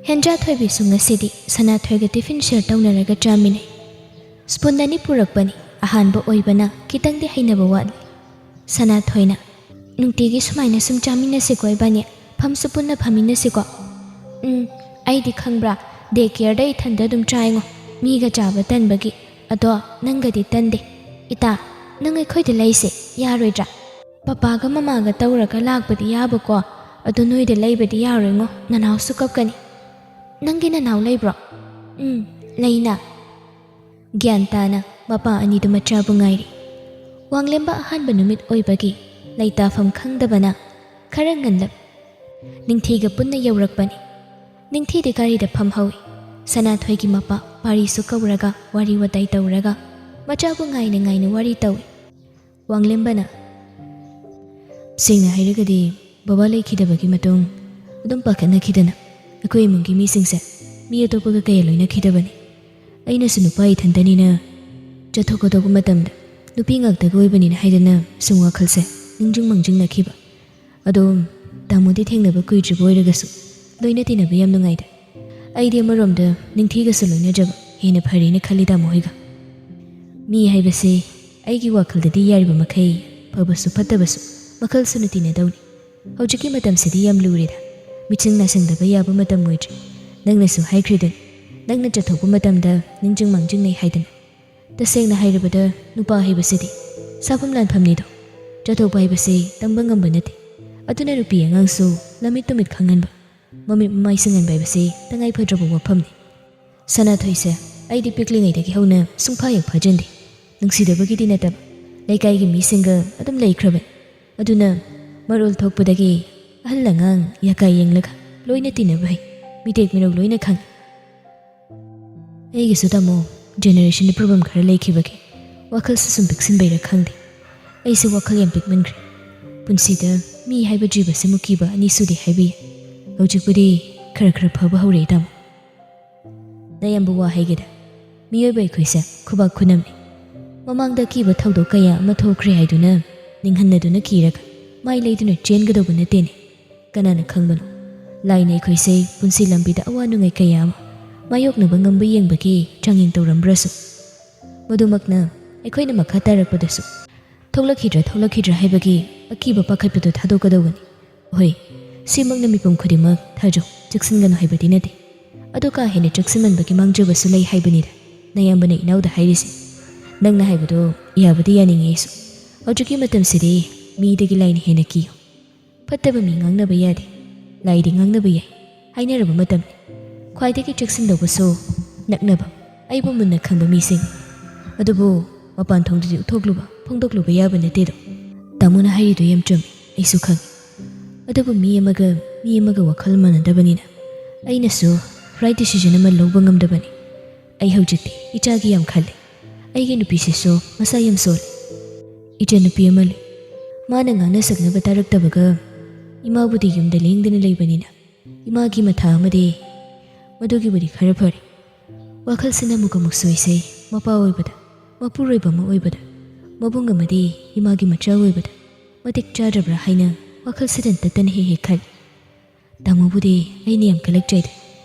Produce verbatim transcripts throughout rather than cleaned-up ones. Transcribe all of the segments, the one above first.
ꯍꯦꯟꯖꯥ ꯊꯣꯏꯕꯤꯁꯨ ꯉꯁꯤꯗꯤ ꯁꯅꯥꯊꯣꯏꯒ ꯇꯤꯐꯤꯟ ꯁꯤꯌꯔ ꯇꯧꯅꯔꯒ ꯆꯥꯃꯤꯟꯅꯩ꯫ ꯁ꯭ꯄꯨꯟ ꯑꯅꯤ ꯄꯨꯔꯛꯄꯅꯤ, ꯑꯍꯥꯟꯕ ꯑꯣꯏꯕꯅ ꯈꯤꯇꯪꯗꯤ ꯍꯩꯅꯕ ꯋꯥꯠꯂꯤ꯫ ꯁꯅꯥꯊꯣꯏꯅ, "ꯅꯨꯡꯇꯤꯒꯤ ꯁꯨꯃꯥꯏꯅ ꯁꯨꯝ ꯆꯥꯃꯤꯟꯅꯁꯤꯀꯣ ꯏꯕꯥꯅꯤ, ꯐꯝꯁꯨ ꯄꯨꯟꯅ ꯐꯝꯃꯤꯟꯅꯁꯤꯀꯣ꯫" "ꯎꯝ, ꯑꯩꯗꯤ ꯈꯪꯕ꯭ꯔꯥ, ꯗꯦ ꯀꯦꯌꯔꯗ ꯏꯊꯟꯗ ꯑꯗꯨꯝ ꯆꯥꯏꯉꯣ, ꯃꯤꯒ ꯆꯥꯕ ꯇꯟꯕꯒꯤ꯫ ꯑꯗꯣ ꯅꯪꯒꯗꯤ ꯇꯟꯗꯦ꯫ ꯏꯇꯥ, ꯅꯪ ꯑꯩꯈꯣꯏꯗ ꯂꯩꯁꯦ ꯌꯥꯔꯣꯏꯗ꯭ꯔꯥ? ꯄꯄꯥꯒ ꯃꯃꯥꯒ ꯇꯧꯔꯒ ꯂꯥꯛꯄꯗꯤ ꯌꯥꯕꯀꯣ, ꯑꯗꯣ ꯅꯣꯏꯗ ꯂꯩꯕꯗꯤ ꯌꯥꯔꯣꯏꯉꯣ, ꯅꯅꯥꯎꯁꯨ ꯀꯞꯀꯅꯤ꯫" "ꯅꯪꯒꯤ ꯅꯅꯥꯎ ꯂꯩꯕ꯭ꯔꯣ?" "ꯎꯝ, ꯂꯩꯅ꯫" ꯒ꯭ꯌꯥꯟ ꯇꯥꯅ ꯃꯄꯥ ꯑꯅꯤꯗꯨ ꯃꯆꯥꯕꯨ ꯉꯥꯏꯔꯤ꯫ ꯋꯥꯡꯂꯦꯝꯕ ꯑꯍꯥꯟꯕ ꯅꯨꯃꯤꯠ ꯑꯣꯏꯕꯒꯤ ꯂꯩꯇꯥꯐꯝ ꯈꯪꯗꯕꯅ ꯈꯔ ꯉꯟꯂꯞ ꯅꯤꯡꯊꯤꯒ ꯄꯨꯟꯅ ꯌꯧꯔꯛꯄꯅꯤ꯫ ꯅꯤꯡꯊꯤꯗꯤ ꯒꯥꯔꯤꯗ ꯐꯝꯍꯧꯏ꯫ ꯁꯅꯥꯊꯣꯏꯒꯤ ꯃꯄꯥ ꯄꯥꯔꯤꯁꯨ ꯀꯧꯔꯒ ꯋꯥꯔꯤ ꯋꯥꯇꯥꯏ ꯇꯧꯔꯒ ꯃꯆꯥꯕꯨ ꯉꯥꯏꯅ ꯉꯥꯏꯅ ꯋꯥꯔꯤ ꯇꯧꯏ꯫ ꯋꯥꯡꯂꯦꯝꯕꯅ, "ꯁꯦꯡꯅ ꯍꯥꯏꯔꯒꯗꯤ, ꯕꯕꯥ ꯂꯩꯈꯤꯗꯕꯒꯤ ꯃꯇꯨꯡ ꯑꯗꯨꯝ ꯄꯥꯈꯠꯅꯈꯤꯗꯅ ꯑꯩꯈꯣꯏ ꯏꯃꯨꯡꯒꯤ ꯃꯤꯁꯤꯡꯁꯦ ꯃꯤ ꯑꯇꯣꯞꯄꯒ ꯀꯌꯥ ꯂꯣꯏꯅꯈꯤꯗꯕꯅꯤ꯫ ꯑꯩꯅꯁꯨ ꯅꯨꯄꯥ ꯏꯊꯟꯇꯅꯤꯅ ꯆꯠꯊꯣꯛꯀꯗꯧꯕ ꯃꯇꯝꯗ ꯅꯨꯄꯤ ꯉꯥꯛꯇꯒ ꯑꯣꯏꯕꯅꯤꯅ ꯍꯥꯏꯗꯅ ꯁꯨꯝ ꯋꯥꯈꯜꯁꯦ ꯅꯤꯡꯖꯤꯡ ꯃꯥꯡꯖꯤꯡꯅꯈꯤꯕ꯫ ꯑꯗꯣ ꯇꯥꯃꯣꯗꯤ ꯊꯦꯡꯅꯕ ꯀꯨꯏꯗ꯭ꯔꯤꯕ ꯑꯣꯏꯔꯒꯁꯨ ꯂꯣꯏꯅ ꯇꯤꯟꯅꯕ ꯌꯥꯝ ꯅꯨꯡꯉꯥꯏꯗ꯫ ꯑꯩꯗꯤ ꯑꯃꯔꯣꯝꯗ ꯅꯤꯡꯊꯤꯒꯁꯨ ꯂꯣꯏꯅꯖꯕ ꯍꯦꯟꯅ ꯐꯔꯦꯅ ꯈꯜꯂꯤ ꯇꯥꯃꯣ ꯍꯣꯏꯒ꯫ ꯃꯤ ꯍꯥꯏꯕꯁꯦ ꯑꯩꯒꯤ ꯋꯥꯈꯜꯗꯗꯤ ꯌꯥꯔꯤꯕ ꯃꯈꯩ ꯐꯕꯁꯨ ꯐꯠꯇꯕꯁꯨ ꯃꯈꯜ ꯁꯨꯅ ꯇꯤꯟꯅꯗꯧꯅꯤ꯫ ꯍꯧꯖꯤꯛꯀꯤ ꯃꯇꯝꯁꯤꯗꯤ ꯌꯥꯝ ꯂꯨꯔꯦꯗ꯫ ꯃꯤꯆꯪ ꯅꯥꯁꯪꯗꯕ ꯌꯥꯕ ꯃꯇꯝ ꯑꯣꯏꯗ꯭ꯔꯦ꯫ ꯅꯪꯅꯁꯨ ꯍꯥꯏꯈ꯭ꯔꯤꯗꯨꯅꯤ, ꯅꯪꯅ ꯆꯠꯊꯣꯛꯄ ꯃꯇꯝꯗ ꯅꯤꯡꯖꯤꯡ ꯃꯥꯡꯖꯤꯡꯅꯩ ꯍꯥꯏꯗꯅ꯫ ꯇꯁꯦꯡꯅ ꯍꯥꯏꯔꯕꯗ ꯅꯨꯄꯥ ꯍꯥꯏꯕꯁꯤꯗꯤ ꯁꯥꯐꯝ ꯂꯥꯟꯐꯝꯅꯤꯗꯣ꯫ ꯆꯠꯊꯣꯛꯄ ꯍꯥꯏꯕꯁꯤ ꯇꯝꯕ ꯉꯝꯕ ꯅꯠꯇꯦ꯫ ꯑꯗꯨꯅ ꯅꯨꯄꯤ ꯑꯉꯥꯡꯁꯨ ꯂꯝꯃꯤꯠ ꯇꯨꯃꯤꯠ ꯈꯪꯍꯟꯕ, ꯃꯃꯤꯠ ꯃꯃꯥꯏ ꯁꯤꯡꯍꯟꯕ ꯍꯥꯏꯕꯁꯤ ꯇꯉꯥꯏ ꯐꯗ꯭ꯔꯕ ꯋꯥꯐꯝꯅꯤ꯫ ꯁꯅꯥꯊꯣꯏꯁꯦ ꯑꯩꯗꯤ ꯄꯤꯛꯂꯤꯉꯩꯗꯒꯤ ꯍꯧꯅ ꯁꯨꯡꯐꯥ ꯍꯦꯛ ꯐꯥꯖꯟꯗꯦ꯫ ꯅꯨꯡꯁꯤꯗꯕꯒꯤꯗꯤ ꯅꯠꯇꯕ, ꯂꯩꯀꯥꯏꯒꯤ ꯃꯤꯁꯤꯡꯒ ꯑꯗꯨꯝ ꯂꯩꯈ꯭ꯔꯕꯅꯤ꯫ ꯑꯗꯨꯅ ꯃꯔꯣꯜ ꯊꯣꯛꯄꯗꯒꯤ ꯑꯍꯜ ꯑꯉꯥꯡ ꯌꯥꯀꯥꯏ ꯌꯦꯡꯂꯒ ꯂꯣꯏꯅ ꯇꯤꯟꯅꯕ ꯍꯩ꯫ ꯃꯤꯇꯦꯛ ꯃꯤꯔꯧ ꯂꯣꯏꯅ ꯈꯪꯉꯤ꯫ ꯑꯩꯒꯤꯁꯨ ꯇꯥꯃꯣ, ꯖꯦꯅꯦꯔꯦꯁꯟꯗ ꯄ꯭ꯔꯣꯕ꯭ꯂꯦꯝ ꯈꯔ ꯂꯩꯈꯤꯕꯒꯤ ꯋꯥꯈꯜꯁꯨ ꯁꯨꯝ ꯄꯤꯛꯁꯤꯟꯕꯩꯔꯥ ꯈꯪꯗꯦ, ꯑꯩꯁꯨ ꯋꯥꯈꯜ ꯌꯥꯝ ꯄꯤꯛꯃꯟꯈ꯭ꯔꯦ꯫ ꯄꯨꯟꯁꯤꯗ ꯃꯤ ꯍꯥꯏꯕ ꯖꯤꯕꯁꯤꯃꯨꯛ ꯀꯤꯕ ꯑꯅꯤꯁꯨꯗꯤ ꯍꯥꯏꯕ ꯌꯥꯏ꯫ ꯍꯧꯖꯤꯛꯄꯨꯗꯤ ꯈꯔ ꯈꯔ ꯐꯕ ꯍꯧꯔꯛꯑꯦ ꯇꯥꯃꯣ꯫ ꯅꯌꯥꯝꯕ ꯋꯥ ꯍꯥꯏꯒꯦꯗ, ꯃꯤꯑꯣꯏꯕ ꯑꯩꯈꯣꯏꯁꯦ ꯈꯨꯕꯥꯛ ꯈꯨꯅꯝꯅꯤ꯫ ꯃꯃꯥꯡꯗ ꯑꯀꯤꯕ ꯊꯧꯗꯣꯛ ꯀꯌꯥ ꯑꯃ ꯊꯣꯛꯈ꯭ꯔꯦ ꯍꯥꯏꯗꯨꯅ ꯅꯤꯡꯍꯟꯅꯗꯨꯅ ꯀꯤꯔꯒ ꯃꯥꯏ ꯂꯩꯗꯨꯅ ꯆꯦꯟꯒꯗꯧꯕ ꯅꯠꯇꯦꯅꯦ꯫ ꯀꯅꯥꯅ ꯈꯪꯕꯅꯣ? ꯂꯥꯏꯅ ꯑꯩꯈꯣꯏꯁꯦ ꯄꯨꯟꯁꯤ ꯂꯝꯕꯤꯗ ꯑꯋꯥ ꯅꯨꯡꯉꯥꯏ ꯀꯌꯥ ꯑꯃ ꯃꯥꯌꯣꯛꯅꯕ ꯉꯝꯕ ꯌꯦꯡꯕꯒꯤ ꯆꯥꯡꯌꯦꯡ ꯇꯧꯔꯝꯕ꯭ꯔꯁꯨ, ꯃꯗꯨꯃꯛꯅ ꯑꯩꯈꯣꯏꯅ ꯃꯈꯥ ꯇꯥꯔꯛꯄꯗꯁꯨ ꯊꯣꯛꯂꯛꯈꯤꯗ꯭ꯔꯥ ꯊꯣꯛꯂꯛꯈꯤꯗ꯭ꯔꯥ ꯍꯥꯏꯕꯒꯤ ꯑꯀꯤꯕ ꯄꯥꯈꯠꯄꯗꯨ ꯊꯥꯗꯣꯛꯀꯗꯧꯕꯅꯤ꯫ ꯍꯣꯏ, ꯁꯤꯃꯛꯅ ꯃꯤꯄꯨꯝ ꯈꯨꯗꯤꯡꯃꯛ ꯊꯥꯖꯧ, ꯆꯦꯛꯁꯤꯟꯒꯅꯨ ꯍꯥꯏꯕꯗꯤ ꯅꯠꯇꯦ꯫ ꯑꯗꯨ ꯀꯥ ꯍꯦꯟꯅ ꯆꯦꯛꯁꯤꯟꯃꯟꯕꯒꯤ ꯃꯥꯡꯖꯕꯁꯨ ꯂꯩ ꯍꯥꯏꯕꯅꯤꯗ ꯅꯌꯥꯝꯕꯅ ꯏꯅꯥꯎꯗ ꯍꯥꯏꯔꯤꯁꯦ꯫ ꯅꯪꯅ ꯍꯥꯏꯕꯗꯣ ꯌꯥꯕꯨꯗꯤ ꯌꯥꯅꯤꯡꯉꯦ ꯑꯩꯁꯨ꯫ ꯍꯧꯖꯤꯛꯀꯤ ꯃꯇꯝꯁꯤꯗꯤ ꯃꯤꯗꯒꯤ ꯂꯥꯏꯅ ꯍꯦꯟꯅ ꯀꯤꯌꯨ꯫ ꯐꯠꯇꯕ ꯃꯤ ꯉꯥꯡꯅꯕ ꯌꯥꯗꯦ, ꯂꯥꯏꯗꯤ ꯉꯥꯡꯅꯕ ꯌꯥꯏ ꯍꯥꯏꯅꯔꯕ ꯃꯇꯝꯅꯤ꯫ ꯈ꯭ꯋꯥꯏꯗꯒꯤ ꯆꯦꯛꯁꯤꯟꯗꯧꯕꯁꯨ ꯅꯛꯅꯕ, ꯑꯩꯕꯨ ꯃꯨꯟꯅ ꯈꯪꯕ ꯃꯤꯁꯤꯡ꯫ ꯑꯗꯨꯕꯨ ꯃꯄꯥꯟ ꯊꯣꯡꯗꯗꯤ ꯎꯠꯊꯣꯛꯂꯨꯕ, ꯐꯣꯡꯗꯣꯛꯂꯨꯕ ꯌꯥꯕ ꯅꯠꯇꯦꯗꯣ꯫ ꯇꯥꯃꯣꯅ ꯍꯥꯏꯔꯤꯗꯣ ꯌꯥꯝ ꯆꯨꯝꯃꯤ, ꯑꯩꯁꯨ ꯈꯪꯉꯤ꯫ ꯑꯗꯨꯕꯨ ꯃꯤ ꯑꯃꯒ ꯃꯤ ꯑꯃꯒ ꯋꯥꯈꯜ ꯃꯥꯟꯅꯗꯕꯅꯤꯅ ꯑꯩꯅꯁꯨ right decision ꯑꯃ ꯂꯧꯕ ꯉꯝꯗꯕꯅꯤ꯫ ꯑꯩ ꯍꯧꯖꯤꯛꯇꯤ ꯏꯆꯥꯒꯤ ꯌꯥꯝ ꯈꯜꯂꯤ꯫ ꯑꯩꯒꯤ ꯅꯨꯄꯤꯁꯤꯁꯨ ꯃꯁꯥ ꯌꯥꯝ ꯁꯣꯜꯂꯤ꯫ ꯏꯆꯟꯅꯨꯄꯤ ꯑꯃ ꯂꯩ꯫ ꯃꯥꯅ ꯉꯥꯡꯅ ꯁꯛꯅꯕ ꯇꯥꯔꯛꯇꯕꯒ ꯏꯃꯥꯕꯨꯗꯤ ꯌꯨꯝꯗ ꯂꯦꯡꯗꯅ ꯂꯩꯕꯅꯤꯅ ꯏꯃꯥꯒꯤ ꯃꯊꯥ ꯑꯃꯗꯤ ꯃꯗꯨꯒꯤꯕꯨꯗꯤ ꯈꯔ ꯐꯔꯦ꯫ ꯋꯥꯈꯜꯁꯤꯅ ꯑꯃꯨꯛ ꯑꯃꯨꯛ ꯁꯣꯏꯁꯦ, ꯃꯄꯥ ꯑꯣꯏꯕꯗ, ꯃꯄꯨꯔꯣꯏꯕ ꯑꯃ ꯑꯣꯏꯕꯗ, ꯃꯕꯨꯡ ꯑꯃꯗꯤ ꯏꯃꯥꯒꯤ ꯃꯆꯥ ꯑꯣꯏꯕꯗ ꯃꯇꯤꯛ ꯆꯥꯗ꯭ꯔꯕ꯭ꯔꯥ ꯍꯥꯏꯅ ꯋꯥꯈꯜꯁꯤꯗ ꯇꯠꯇꯅ ꯍꯦꯛ ꯍꯦꯛ ꯈꯜꯂꯤ꯫ ꯇꯥꯃꯣꯕꯨꯗꯤ ꯑꯩꯅ ꯌꯥꯝ ꯀꯜꯂꯛꯆꯩꯗ,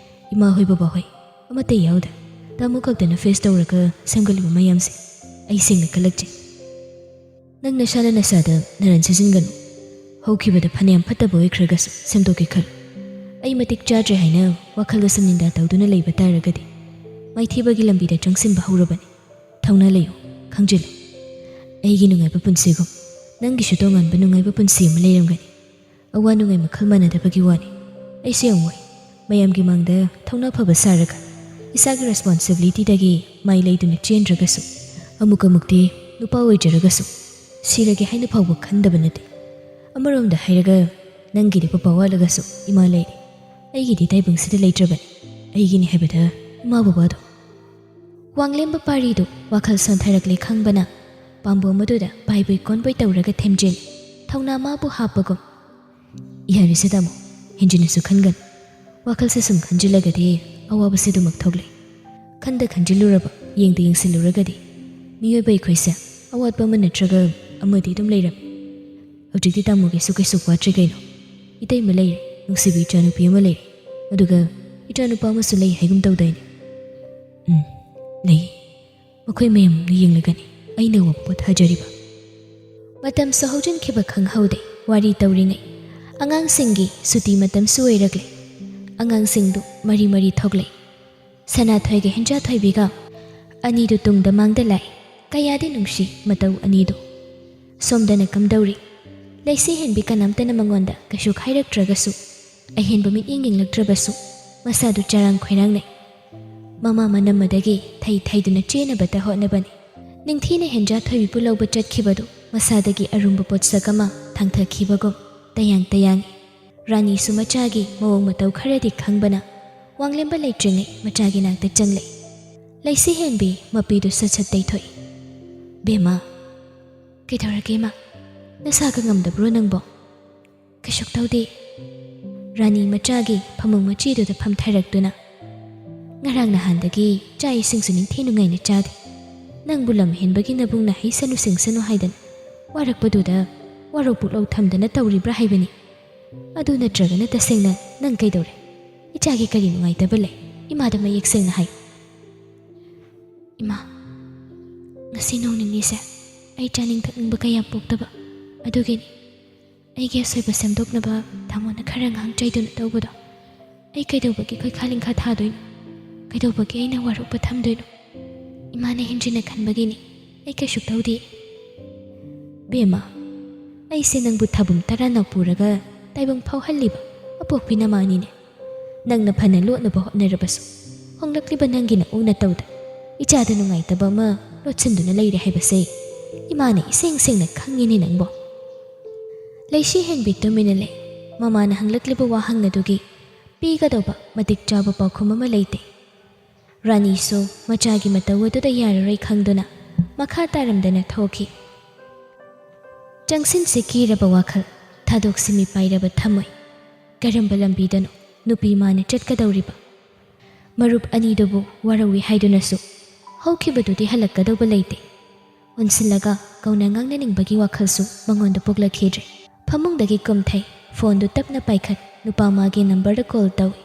ꯏꯃꯥ ꯍꯣꯏ ꯕꯕꯥ ꯍꯣꯏ ꯑꯃꯠꯇ ꯌꯥꯎꯗ ꯇꯥꯃꯣ ꯈꯛꯇꯅ face ꯇꯧꯔꯒ ꯁꯦꯝꯒꯠꯂꯤꯕ ꯃꯌꯥꯝꯁꯦ ꯑꯩ ꯁꯦꯡꯅ ꯀꯜꯂꯛꯆꯩ꯫ ꯅꯪ ꯅꯁꯥꯅ ꯅꯁꯥꯗ ꯅꯔꯟ ꯁꯤꯖꯤꯟꯒꯅꯨ꯫ ꯍꯧꯈꯤꯕꯗ ꯐꯅꯌꯥꯝ ꯐꯠꯇꯕ ꯑꯣꯏꯈ꯭ꯔꯒꯁꯨ ꯁꯦꯝꯗꯣꯛꯀꯦ ꯈꯜꯂꯨ꯫ ꯑꯩ ꯃꯇꯤꯛ ꯆꯥꯗ꯭ꯔꯦ ꯍꯥꯏꯅ ꯋꯥꯈꯜꯗꯁꯨ ꯅꯤꯟꯗꯥ ꯇꯧꯗꯨꯅ ꯂꯩꯕ ꯇꯥꯔꯒꯗꯤ ꯃꯥꯏꯊꯤꯕꯒꯤ ꯂꯝꯕꯤꯗ ꯆꯪꯁꯤꯟꯕ ꯍꯧꯔꯕꯅꯤ꯫ ꯊꯧꯅꯥ ꯂꯩꯌꯨ, ꯈꯪꯖꯤꯜꯂꯨ꯫ ꯑꯩꯒꯤ ꯅꯨꯡꯉꯥꯏꯕ ꯄꯨꯟꯁꯤꯒꯨꯝ ꯅꯪꯒꯤꯁꯨ ꯇꯣꯉꯥꯟꯕ ꯅꯨꯡꯉꯥꯏꯕ ꯄꯨꯟꯁꯤ ꯑꯃ ꯂꯩꯔꯝꯒꯅꯤ꯫ ꯑꯋꯥ ꯅꯨꯡꯉꯥꯏ ꯃꯈꯜ ꯃꯥꯟꯅꯗꯕꯒꯤ ꯋꯥꯅꯤ꯫ ꯑꯩꯁꯨ ꯌꯥꯝ ꯋꯥꯏ꯫ ꯃꯌꯥꯝꯒꯤ ꯃꯥꯡꯗ ꯊꯧꯅꯥ ꯐꯕ ꯁꯥꯔꯒ ꯏꯁꯥꯒꯤ responsibilityꯗꯒꯤ ꯃꯥꯏ ꯂꯩꯗꯨꯅ ꯆꯦꯟꯗ꯭ꯔꯒꯁꯨ, ꯑꯃꯨꯛ ꯑꯃꯨꯛꯇꯤ ꯅꯨꯄꯥ ꯑꯣꯏꯖꯔꯒꯁꯨ ꯁꯤꯔꯒꯦ ꯍꯥꯏꯅ ꯐꯥꯎꯕ ꯈꯟꯗꯕ ꯅꯠꯇꯦ꯫ ꯑꯃꯔꯣꯝꯗ ꯍꯥꯏꯔꯒ ꯅꯪꯒꯤꯗꯤ ꯄꯄꯥ ꯋꯥꯠꯂꯒꯁꯨ ꯏꯃꯥ ꯂꯩꯔꯤ꯫ ꯑꯩꯒꯤꯗꯤ ꯇꯥꯏꯕꯪꯁꯤꯗ ꯂꯩꯇ꯭ꯔꯕꯅꯤ ꯑꯩꯒꯤꯅꯤ ꯍꯥꯏꯕꯗ ꯏꯃꯥ ꯕꯕꯥꯗꯣ꯫ ꯋꯥꯡꯂꯦꯝꯕ ꯄꯥꯔꯤꯗꯨ ꯋꯥꯈꯜ ꯁꯣꯟꯊꯔꯛꯂꯦ ꯈꯪꯕꯅ ꯄꯥꯝꯕꯣꯝ ꯑꯗꯨꯗ ꯄꯥꯏꯕꯣꯏ ꯀꯣꯟꯕꯣꯏ ꯇꯧꯔꯒ ꯊꯦꯝꯖꯤꯜꯂꯤ꯫ ꯊꯧꯅꯥ ꯃꯥꯕꯨ ꯍꯥꯞꯄꯒꯨꯝ꯫ ꯌꯥꯔꯦꯁꯦ ꯇꯥꯃꯣ, ꯍꯦꯟꯖꯤꯟꯅꯁꯨ ꯈꯟꯒꯅꯨ꯫ ꯋꯥꯈꯜꯁꯦ ꯁꯨꯝ ꯈꯟꯖꯤꯜꯂꯒꯗꯤ ꯑꯋꯥꯕꯁꯦ ꯑꯗꯨꯃꯛ ꯊꯣꯛꯂꯦ꯫ ꯈꯟꯗ ꯈꯟꯖꯤꯜꯂꯨꯔꯕ, ꯌꯦꯡꯗ ꯌꯦꯡꯁꯤꯜꯂꯨꯔꯒꯗꯤ ꯃꯤꯑꯣꯏꯕ ꯑꯩꯈꯣꯏꯁꯦ ꯑꯋꯥꯠꯄ ꯑꯃ ꯅꯠꯇ꯭ꯔꯒ ꯑꯃꯗꯤ ꯑꯗꯨꯝ ꯂꯩꯔꯝꯃꯤ꯫ ꯍꯧꯖꯤꯛꯇꯤ ꯇꯥꯃꯣꯒꯤꯁꯨ ꯀꯩꯁꯨ ꯋꯥꯠꯇ꯭ꯔꯦ ꯀꯩꯅꯣ꯫ ꯏꯇꯩꯃ ꯂꯩꯔꯦ, ꯅꯨꯡꯁꯤꯕꯤ ꯏꯆꯥꯅꯨꯄꯤ ꯑꯃ ꯂꯩꯔꯦ, ꯑꯗꯨꯒ ꯏꯆꯥꯅꯨꯄꯥ ꯑꯃꯁꯨ ꯂꯩ ꯍꯥꯏꯒꯨꯝ ꯇꯧꯗꯥꯏꯅꯦ? ꯎꯝ, ꯂꯩ꯫ ꯃꯈꯣꯏ ꯃꯌꯥꯝ ꯌꯦꯡꯂꯒꯅꯤ ꯑꯩꯅ ꯋꯥ ꯄꯣꯊꯥꯖꯔꯤꯕ꯫ ꯃꯇꯝꯁꯨ ꯍꯧꯖꯤꯟꯈꯤꯕ ꯈꯪꯍꯧꯗꯦ꯫ ꯋꯥꯔꯤ ꯇꯧꯔꯤꯉꯩ ꯑꯉꯥꯡꯁꯤꯡꯒꯤ ꯁꯨꯇꯤ ꯃꯇꯝꯁꯨ ꯑꯣꯏꯔꯛꯂꯦ꯫ ꯑꯉꯥꯡꯁꯤꯡꯗꯨ ꯃꯔꯤ ꯃꯔꯤ ꯊꯣꯛꯂꯦ꯫ ꯁꯅꯥꯊꯣꯏꯒ ꯍꯦꯟꯖꯥꯊꯣꯏꯕꯤꯒ ꯑꯅꯤꯗꯨ ꯇꯨꯡꯗ ꯃꯥꯡꯗ ꯂꯥꯛꯏ꯫ ꯀꯌꯥꯗꯤ ꯅꯨꯡꯁꯤ ꯃꯇꯧ ꯑꯅꯤꯗꯨ꯫ ꯁꯣꯝꯗꯅ ꯀꯝꯗꯧꯔꯤ? ꯂꯩꯁꯤ ꯍꯦꯟꯕꯤ ꯀꯅꯥꯝꯇꯅ ꯃꯉꯣꯟꯗ ꯀꯩꯁꯨ ꯈꯥꯏꯔꯛꯇ꯭ꯔꯒꯁꯨ, ꯑꯍꯦꯟꯕ ꯃꯤꯠꯌꯦꯡ ꯌꯦꯡꯂꯛꯇ꯭ꯔꯕꯁꯨ, ꯃꯁꯥꯗꯨ ꯆꯔꯥꯡ ꯈꯣꯏꯔꯥꯡꯅꯩ꯫ ꯃꯃꯥ ꯃꯅꯝ ꯑꯗꯒꯤ ꯊꯩ ꯊꯩꯗꯨꯅ ꯆꯦꯟꯅꯕꯇ ꯍꯣꯠꯅꯕꯅꯤ꯫ ꯅꯤꯡꯊꯤꯅ ꯍꯦꯟꯖꯥꯊꯣꯏꯕꯤꯕꯨ ꯂꯧꯕ ꯆꯠꯈꯤꯕꯗꯨ ꯃꯁꯥꯗꯒꯤ ꯑꯔꯨꯝꯕ ꯄꯣꯠꯁꯛ ꯑꯃ ꯊꯥꯡꯊꯈꯤꯕꯒꯨꯝ ꯇꯌꯥꯡ ꯇꯌꯥꯡꯏ꯫ ꯔꯥꯅꯤꯁꯨ ꯃꯆꯥꯒꯤ ꯃꯑꯣꯡ ꯃꯇꯧ ꯈꯔꯗꯤ ꯈꯪꯕꯅ ꯋꯥꯡꯂꯦꯝꯕ ꯂꯩꯇ꯭ꯔꯤꯉꯩ ꯃꯆꯥꯒꯤ ꯅꯥꯛꯇ ꯆꯪꯂꯛꯏ꯫ ꯂꯩꯁꯤ ꯍꯦꯟꯕꯤ ꯃꯄꯤꯗꯨ ꯁꯠ ꯁꯠ ꯇꯩꯊꯣꯛꯏ꯫ "ꯕꯦꯝꯃ, ꯀꯩꯗꯧꯔꯒꯦ ꯏꯃꯥ? ꯅꯁꯥꯒ ꯉꯝꯗꯕ꯭ꯔꯣ ꯅꯪꯕꯣ?" "ꯀꯩꯁꯨ ꯇꯧꯗꯦ꯫" ꯔꯥꯅꯤ ꯃꯆꯥꯒꯤ ꯐꯃꯨꯡ ꯃꯆꯤꯗꯨꯗ ꯐꯝꯊꯔꯛꯇꯨꯅ, "ꯉꯔꯥꯡ ꯅꯍꯥꯟꯗꯒꯤ ꯆꯥꯛ ꯏꯁꯤꯡꯁꯨ ꯅꯤꯡꯊꯤ ꯅꯨꯡꯉꯥꯏꯅ ꯆꯥꯗꯦ꯫ ꯅꯪꯕꯨ ꯂꯝ ꯍꯦꯟꯕꯒꯤ ꯅꯕꯨꯡꯅ ꯍꯩꯁꯅꯨ ꯁꯤꯡꯁꯅꯨ ꯍꯥꯏꯗꯅ ꯋꯥꯔꯛꯄꯗꯨꯗ ꯋꯥꯔꯧ ꯄꯨꯛꯂꯧ ꯊꯝꯗꯅ ꯇꯧꯔꯤꯕ꯭ꯔꯥ ꯍꯥꯏꯕꯅꯤ꯫ ꯑꯗꯨ ꯅꯠꯇ꯭ꯔꯒꯅ ꯇꯁꯦꯡꯅ ꯅꯪ ꯀꯩꯗꯧꯔꯦ? ꯏꯆꯥꯒꯤ ꯀꯔꯤ ꯅꯨꯡꯉꯥꯏꯇꯕ ꯂꯩ? ꯏꯃꯥꯗ ꯃꯌꯦꯛ ꯁꯦꯡꯅ ꯍꯥꯏ꯫" "ꯏꯃꯥ, ꯉꯁꯤ ꯅꯣꯡ ꯅꯤꯅꯤꯁꯦ ꯑꯩ ꯆꯥꯅꯤꯡ ꯊꯛꯅꯤꯡꯕ ꯀꯌꯥ ꯄꯣꯛꯇꯕ꯫ ꯑꯗꯨꯒꯤꯅꯤ ꯑꯩꯒꯤ ꯑꯁꯣꯏꯕ ꯁꯦꯝꯗꯣꯛꯅꯕ ꯇꯥꯃꯣꯅ ꯈꯔ ꯉꯥꯡ ꯆꯩꯗꯨꯅ ꯇꯧꯕꯗꯣ꯫ ꯑꯩ ꯀꯩꯗꯧꯕꯒꯤ ꯈꯣꯏꯈꯥ ꯂꯤꯡꯈꯥ ꯊꯥꯗꯣꯏꯅꯣ? ꯀꯩꯗꯧꯕꯒꯤ ꯑꯩꯅ ꯋꯥꯔꯧꯕ ꯊꯝꯗꯣꯏꯅꯣ? ꯏꯃꯥꯅ ꯍꯦꯟꯖꯤꯟꯅ ꯈꯟꯕꯒꯤꯅꯤ꯫ ꯑꯩ ꯀꯩꯁꯨ ꯇꯧꯗꯦ꯫" "ꯕꯦꯝꯃ, ꯑꯩꯁꯦ ꯅꯪꯕꯨ ꯊꯥꯕꯨꯝ ꯇꯔꯥꯅ ꯄꯨꯔꯒ ꯇꯥꯏꯕꯪ ꯐꯥꯎꯍꯜꯂꯤꯕ ꯑꯄꯣꯛꯄꯤ ꯅꯃꯥꯅꯤꯅꯦ꯫ ꯅꯪꯅ ꯐꯅ ꯂꯣꯠꯅꯕ ꯍꯣꯠꯅꯔꯕꯁꯨ, ꯍꯣꯡꯂꯛꯂꯤꯕ ꯅꯪꯒꯤ ꯅꯑꯣꯡ ꯅꯇꯧꯗ ꯏꯆꯥꯗ ꯅꯨꯡꯉꯥꯏꯇꯕ ꯑꯃ ꯂꯣꯠꯁꯤꯟꯗꯨꯅ ꯂꯩꯔꯦ ꯍꯥꯏꯕꯁꯦ ꯏꯃꯥꯅ ꯏꯁꯦꯡ ꯁꯦꯡꯅ ꯈꯪꯉꯤꯅꯦ ꯅꯪꯕꯣ꯫" ꯂꯩꯁꯤ ꯍꯦꯟꯕꯤ ꯇꯨꯃꯤꯟꯅ ꯂꯩ꯫ ꯃꯃꯥꯅ ꯍꯪꯂꯛꯂꯤꯕ ꯋꯥꯍꯪ ꯑꯗꯨꯒꯤ ꯄꯤꯒꯗꯧꯕ ꯃꯇꯤꯛ ꯆꯥꯕ ꯄꯥꯎꯈꯨꯝ ꯑꯃ ꯂꯩꯇꯦ꯫ ꯔꯥꯅꯤꯁꯨ ꯃꯆꯥꯒꯤ ꯃꯇꯧ ꯑꯗꯨꯗ ꯌꯥꯔꯔꯣꯏ ꯈꯪꯗꯨꯅ ꯃꯈꯥ ꯇꯥꯔꯝꯗꯅ ꯊꯣꯛꯈꯤ꯫ ꯆꯪꯁꯤꯟꯁꯤ ꯀꯤꯔꯕ ꯋꯥꯈꯜ, ꯊꯥꯗꯣꯛꯁꯤ ꯃꯤꯄꯥꯏꯔꯕ ꯊꯝꯃꯣꯏ꯫ ꯀꯔꯝꯕ ꯂꯝꯕꯤꯗꯅꯣ ꯅꯨꯄꯤ ꯃꯥꯅ ꯆꯠꯀꯗꯧꯔꯤꯕ? ꯃꯔꯨꯞ ꯑꯅꯤꯗꯨꯕꯨ ꯋꯥꯔꯧꯏ ꯍꯥꯏꯗꯨꯅꯁꯨ ꯍꯧꯈꯤꯕꯗꯨꯗꯤ ꯍꯜꯂꯛꯀꯗꯧꯕ ꯂꯩꯇꯦ꯫ ꯑꯣꯟꯁꯤꯜꯂꯒ ꯀꯧꯅ ꯉꯥꯡꯅꯅꯤꯡꯕꯒꯤ ꯋꯥꯈꯜꯁꯨ ꯃꯉꯣꯟꯗ ꯄꯣꯛꯂꯛꯈꯤꯗ꯭ꯔꯦ꯫ ꯐꯃꯨꯡꯗꯒꯤ ꯀꯨꯝꯊꯩ, ꯐꯣꯟꯗꯨ ꯇꯞꯅ ꯄꯥꯏꯈꯠ꯫ ꯅꯨꯄꯥ ꯃꯥꯒꯤ ꯅꯝꯕꯔꯗ ꯀꯣꯜ ꯇꯧꯏ꯫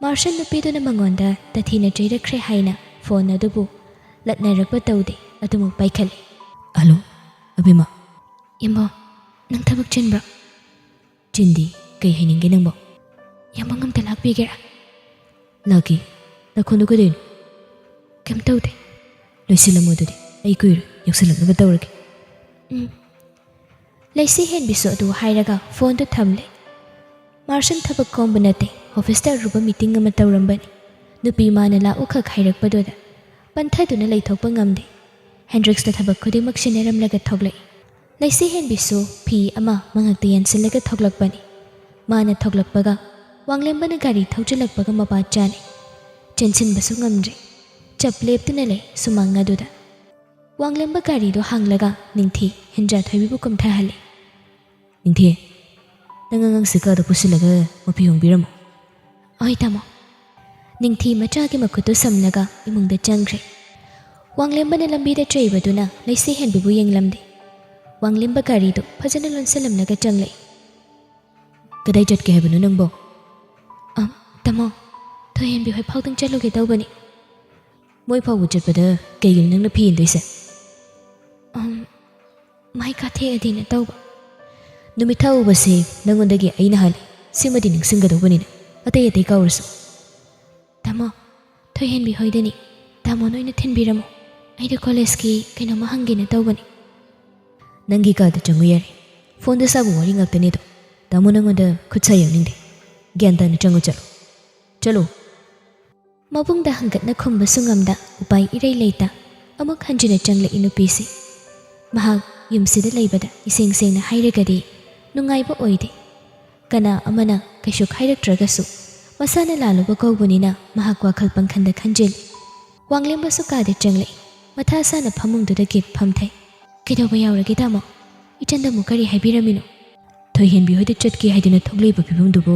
ꯃꯥꯔꯁꯟ ꯅꯨꯄꯤꯗꯨꯅ ꯃꯉꯣꯟꯗ ꯇꯊꯤꯅ ꯆꯩꯔꯛꯈ꯭ꯔꯦ ꯍꯥꯏꯅ ꯐꯣꯟ ꯑꯗꯨꯕꯨ ꯂꯠꯅꯔꯛꯄ ꯇꯧꯗꯦ, ꯑꯗꯨꯃꯛ ꯄꯥꯏꯈꯠꯂꯤ꯫ "ꯍꯜꯂꯣ, ꯑꯕꯦꯝꯃ꯫" "ꯌꯥꯝꯕꯣ, ꯅꯪ ꯊꯕꯛ ꯆꯤꯟꯕ꯭ꯔꯣ?" "ꯆꯤꯟꯗꯤ꯫ ꯀꯩ ꯍꯥꯏꯅꯤꯡꯒꯦ ꯅꯪꯕꯣ?" "ꯌꯥꯝꯕꯣ, ꯑꯝꯇ ꯂꯥꯛꯄꯤꯒꯦꯔꯥ?" "ꯂꯥꯛꯀꯦ꯫ ꯅꯈꯣꯟꯗꯣ ꯀꯩꯗꯧꯅꯣ? ꯀꯩꯝ ꯇꯧꯗꯦ꯫" "ꯂꯣꯏꯁꯤꯜꯂꯝꯃꯣ ꯑꯗꯨꯗꯤ, ꯑꯩ ꯀꯨꯏꯔꯣꯏ, ꯌꯧꯁꯤꯜꯂꯛꯅꯕ ꯇꯧꯔꯒꯦ꯫" "ꯎꯝ꯫" ꯂꯩꯁꯤ ꯍꯦꯟꯕꯤꯁꯨ ꯑꯗꯨ ꯍꯥꯏꯔꯒ ꯐꯣꯟꯗꯨ ꯊꯝꯂꯦ꯫ ꯃꯥꯔꯁꯟ ꯊꯕꯛ ꯀꯣꯝꯕ ꯅꯠꯇꯦ, ꯑꯣꯐꯤꯁꯇ ꯑꯔꯨꯕ ꯃꯤꯇꯤꯡ ꯑꯃ ꯇꯧꯔꯝꯕꯅꯤ꯫ ꯅꯨꯄꯤ ꯃꯥꯅ ꯂꯥꯛꯎꯈꯛ ꯍꯥꯏꯔꯛꯄꯗꯨꯗ ꯄꯟꯊꯗꯨꯅ ꯂꯩꯊꯣꯛꯄ ꯉꯝꯗꯦ꯫ ꯍꯦꯟꯗ꯭ꯔꯤꯛꯁꯇ ꯊꯕꯛ ꯈꯨꯗꯤꯡꯃꯛ ꯁꯤꯟꯅꯔꯝꯂꯒ ꯊꯣꯛꯂꯛꯏ꯫ ꯂꯩꯁꯤ ꯍꯦꯟꯕꯤꯁꯨ ꯐꯤ ꯑꯃ ꯃꯉꯛꯇ ꯌꯥꯟꯁꯤꯜꯂꯒ ꯊꯣꯛꯂꯛꯄꯅꯤ꯫ ꯃꯥꯅ ꯊꯣꯛꯂꯛꯄꯒ ꯋꯥꯡꯂꯦꯝꯕꯅ ꯒꯥꯔꯤ ꯊꯧꯖꯤꯜꯂꯛꯄꯒ ꯃꯄꯥ ꯆꯥꯅꯩ꯫ ꯆꯦꯟꯁꯤꯟꯕꯁꯨ ꯉꯝꯗ꯭ꯔꯦ꯫ ꯆꯞ ꯂꯦꯞꯇꯨꯅ ꯂꯩ ꯁꯨꯃꯥꯡ ꯑꯗꯨꯗ꯫ ꯋꯥꯡꯂꯦꯝꯕ ꯒꯥꯔꯤꯗꯨ ꯍꯥꯡꯂꯒ ꯅꯤꯡꯊꯤ ꯍꯦꯟꯖꯥ ꯊꯣꯏꯕꯤꯕꯨ ꯀꯨꯝꯊꯍꯜꯂꯤ꯫ "ꯅꯤꯡꯊꯤ, ꯅꯪ ꯑꯉꯥꯡꯁꯤ ꯀꯥꯗ ꯄꯨꯁꯤꯜꯂꯒ ꯃꯄꯤ ꯍꯣꯡꯕꯤꯔꯝꯃꯣ꯫" "ꯍꯣꯏ ꯇꯥꯃꯣ꯫" ꯅꯤꯡꯊꯤ ꯃꯆꯥꯒꯤ ꯃꯈꯨꯠꯇꯨ ꯁꯝꯂꯒ ꯏꯃꯨꯡꯗ ꯆꯪꯈ꯭ꯔꯦ꯫ ꯋꯥꯡꯂꯦꯝꯕꯅ ꯂꯝꯕꯤꯗ ꯆꯩꯕꯗꯨꯅ ꯂꯩꯁꯤ ꯍꯦꯟꯕꯤꯕꯨ ꯌꯦꯡꯂꯝꯗꯦ꯫ ꯋꯥꯡꯂꯦꯝꯕ ꯒꯥꯔꯤꯗꯨ ꯐꯖꯅ ꯂꯣꯟꯁꯤꯜꯂꯝꯂꯒ ꯆꯪꯂꯛꯏ꯫ "ꯀꯗꯥꯏ ꯆꯠꯀꯦ ꯍꯥꯏꯕꯅꯣ ꯅꯪꯕꯣ?" "ꯑ, ꯇꯥꯃꯣ, ꯊꯣꯏꯍꯦꯟꯕꯤ ꯍꯣꯏ ꯐꯥꯎꯗꯪ ꯆꯠꯂꯨꯒꯦ ꯇꯧꯕꯅꯤ꯫" "ꯃꯣꯏ ꯐꯥꯎꯕ ꯆꯠꯄꯗ ꯀꯩꯒꯤꯅꯣ ꯅꯪꯅ ꯐꯤ ꯏꯟꯗꯣꯏꯁꯦ?" "ꯑꯝ, ꯃꯥꯏ ꯀꯥꯊꯦꯛꯑꯗꯤꯅ ꯇꯧꯕ꯫" "ꯅꯨꯃꯤꯠ ꯊꯥ ꯎꯕꯁꯦ ꯅꯪꯉꯣꯟꯗꯒꯤ ꯑꯩꯅ ꯍꯥꯜꯂꯤ, ꯁꯤꯃꯗꯤ ꯅꯤꯡꯁꯤꯡꯒꯗꯧꯕꯅꯤꯅ, ꯑꯇꯩ ꯑꯇꯩ ꯀꯥꯎꯔꯁꯨ꯫" "ꯇꯥꯃꯣ, ꯊꯣꯏꯍꯦꯟꯕꯤ ꯍꯣꯏꯗꯅꯤ, ꯇꯥꯃꯣꯅ ꯑꯣꯏꯅ ꯊꯤꯟꯕꯤꯔꯝꯃꯣ, ꯑꯩꯗꯣ ꯀꯣꯂꯦꯖꯀꯤ ꯀꯩꯅꯣꯝꯃ ꯍꯪꯒꯦꯅ ꯇꯧꯕꯅꯤ꯫" "ꯅꯪꯒꯤ ꯀꯥꯗ ꯆꯪꯉꯨ ꯌꯥꯔꯦ, ꯐꯣꯟꯗ ꯁꯥꯕ ꯋꯥꯔꯤ ꯉꯥꯛꯇꯅꯦ ꯑꯗꯣ, ꯇꯥꯃꯣ ꯅꯪꯉꯣꯟꯗ ꯈꯨꯠ ꯁꯥ ꯌꯥꯎꯅꯤꯡꯗꯦ, ꯒ꯭ꯌꯥꯟ ꯇꯥꯅ ꯆꯪꯉꯨ ꯆꯠꯂꯣ, ꯆꯠꯂꯣ꯫" ꯃꯕꯨꯡꯗ ꯍꯪꯒꯠꯅ ꯈꯨꯝꯕꯁꯨ ꯉꯝꯗ ꯎꯄꯥꯏ ꯏꯔꯩ ꯂꯩꯇ ꯑꯃꯨꯛ ꯍꯟꯖꯤꯟꯅ ꯆꯪꯂꯛꯏ ꯅꯨꯄꯤꯁꯤ꯫ ꯃꯍꯥꯛ ꯌꯨꯝꯁꯤꯗ ꯂꯩꯕꯗ ꯏꯁꯦꯡ ꯁꯦꯡꯅ ꯍꯥꯏꯔꯒꯗꯤ ꯅꯨꯡꯉꯥꯏꯕ ꯑꯣꯏꯗꯦ꯫ ꯀꯅꯥ ꯑꯃꯅ ꯀꯩꯁꯨ ꯍꯥꯏꯔꯛꯇ꯭ꯔꯒꯁꯨ ꯃꯁꯥꯅ ꯂꯥꯜꯂꯨꯕ ꯀꯧꯕꯅꯤꯅ ꯃꯍꯥꯛ ꯋꯥꯈꯜ ꯄꯪꯈꯟꯗ ꯈꯟꯖꯤꯜꯂꯤ꯫ ꯋꯥꯡꯂꯦꯝꯕꯁꯨ ꯀꯥꯗ ꯆꯪꯂꯛꯏ꯫ ꯃꯊꯥ ꯁꯥꯅ ꯐꯃꯨꯡꯗꯨꯗ ꯒꯤꯠ ꯐꯝꯊꯩ꯫ "ꯀꯩꯗꯧꯕ ꯌꯥꯎꯔꯒꯦ ꯇꯥꯃꯣ? ꯏꯆꯟꯗ ꯑꯃꯨꯛ ꯀꯔꯤ ꯍꯥꯏꯕꯤꯔꯝꯃꯤꯅꯣ?" "ꯊꯣꯏꯍꯦꯟꯕꯤ ꯍꯣꯏꯗ ꯆꯠꯀꯦ ꯍꯥꯏꯗꯨꯅ ꯊꯣꯛꯂꯛꯏꯕ ꯐꯤꯕꯝꯗꯨꯕꯨ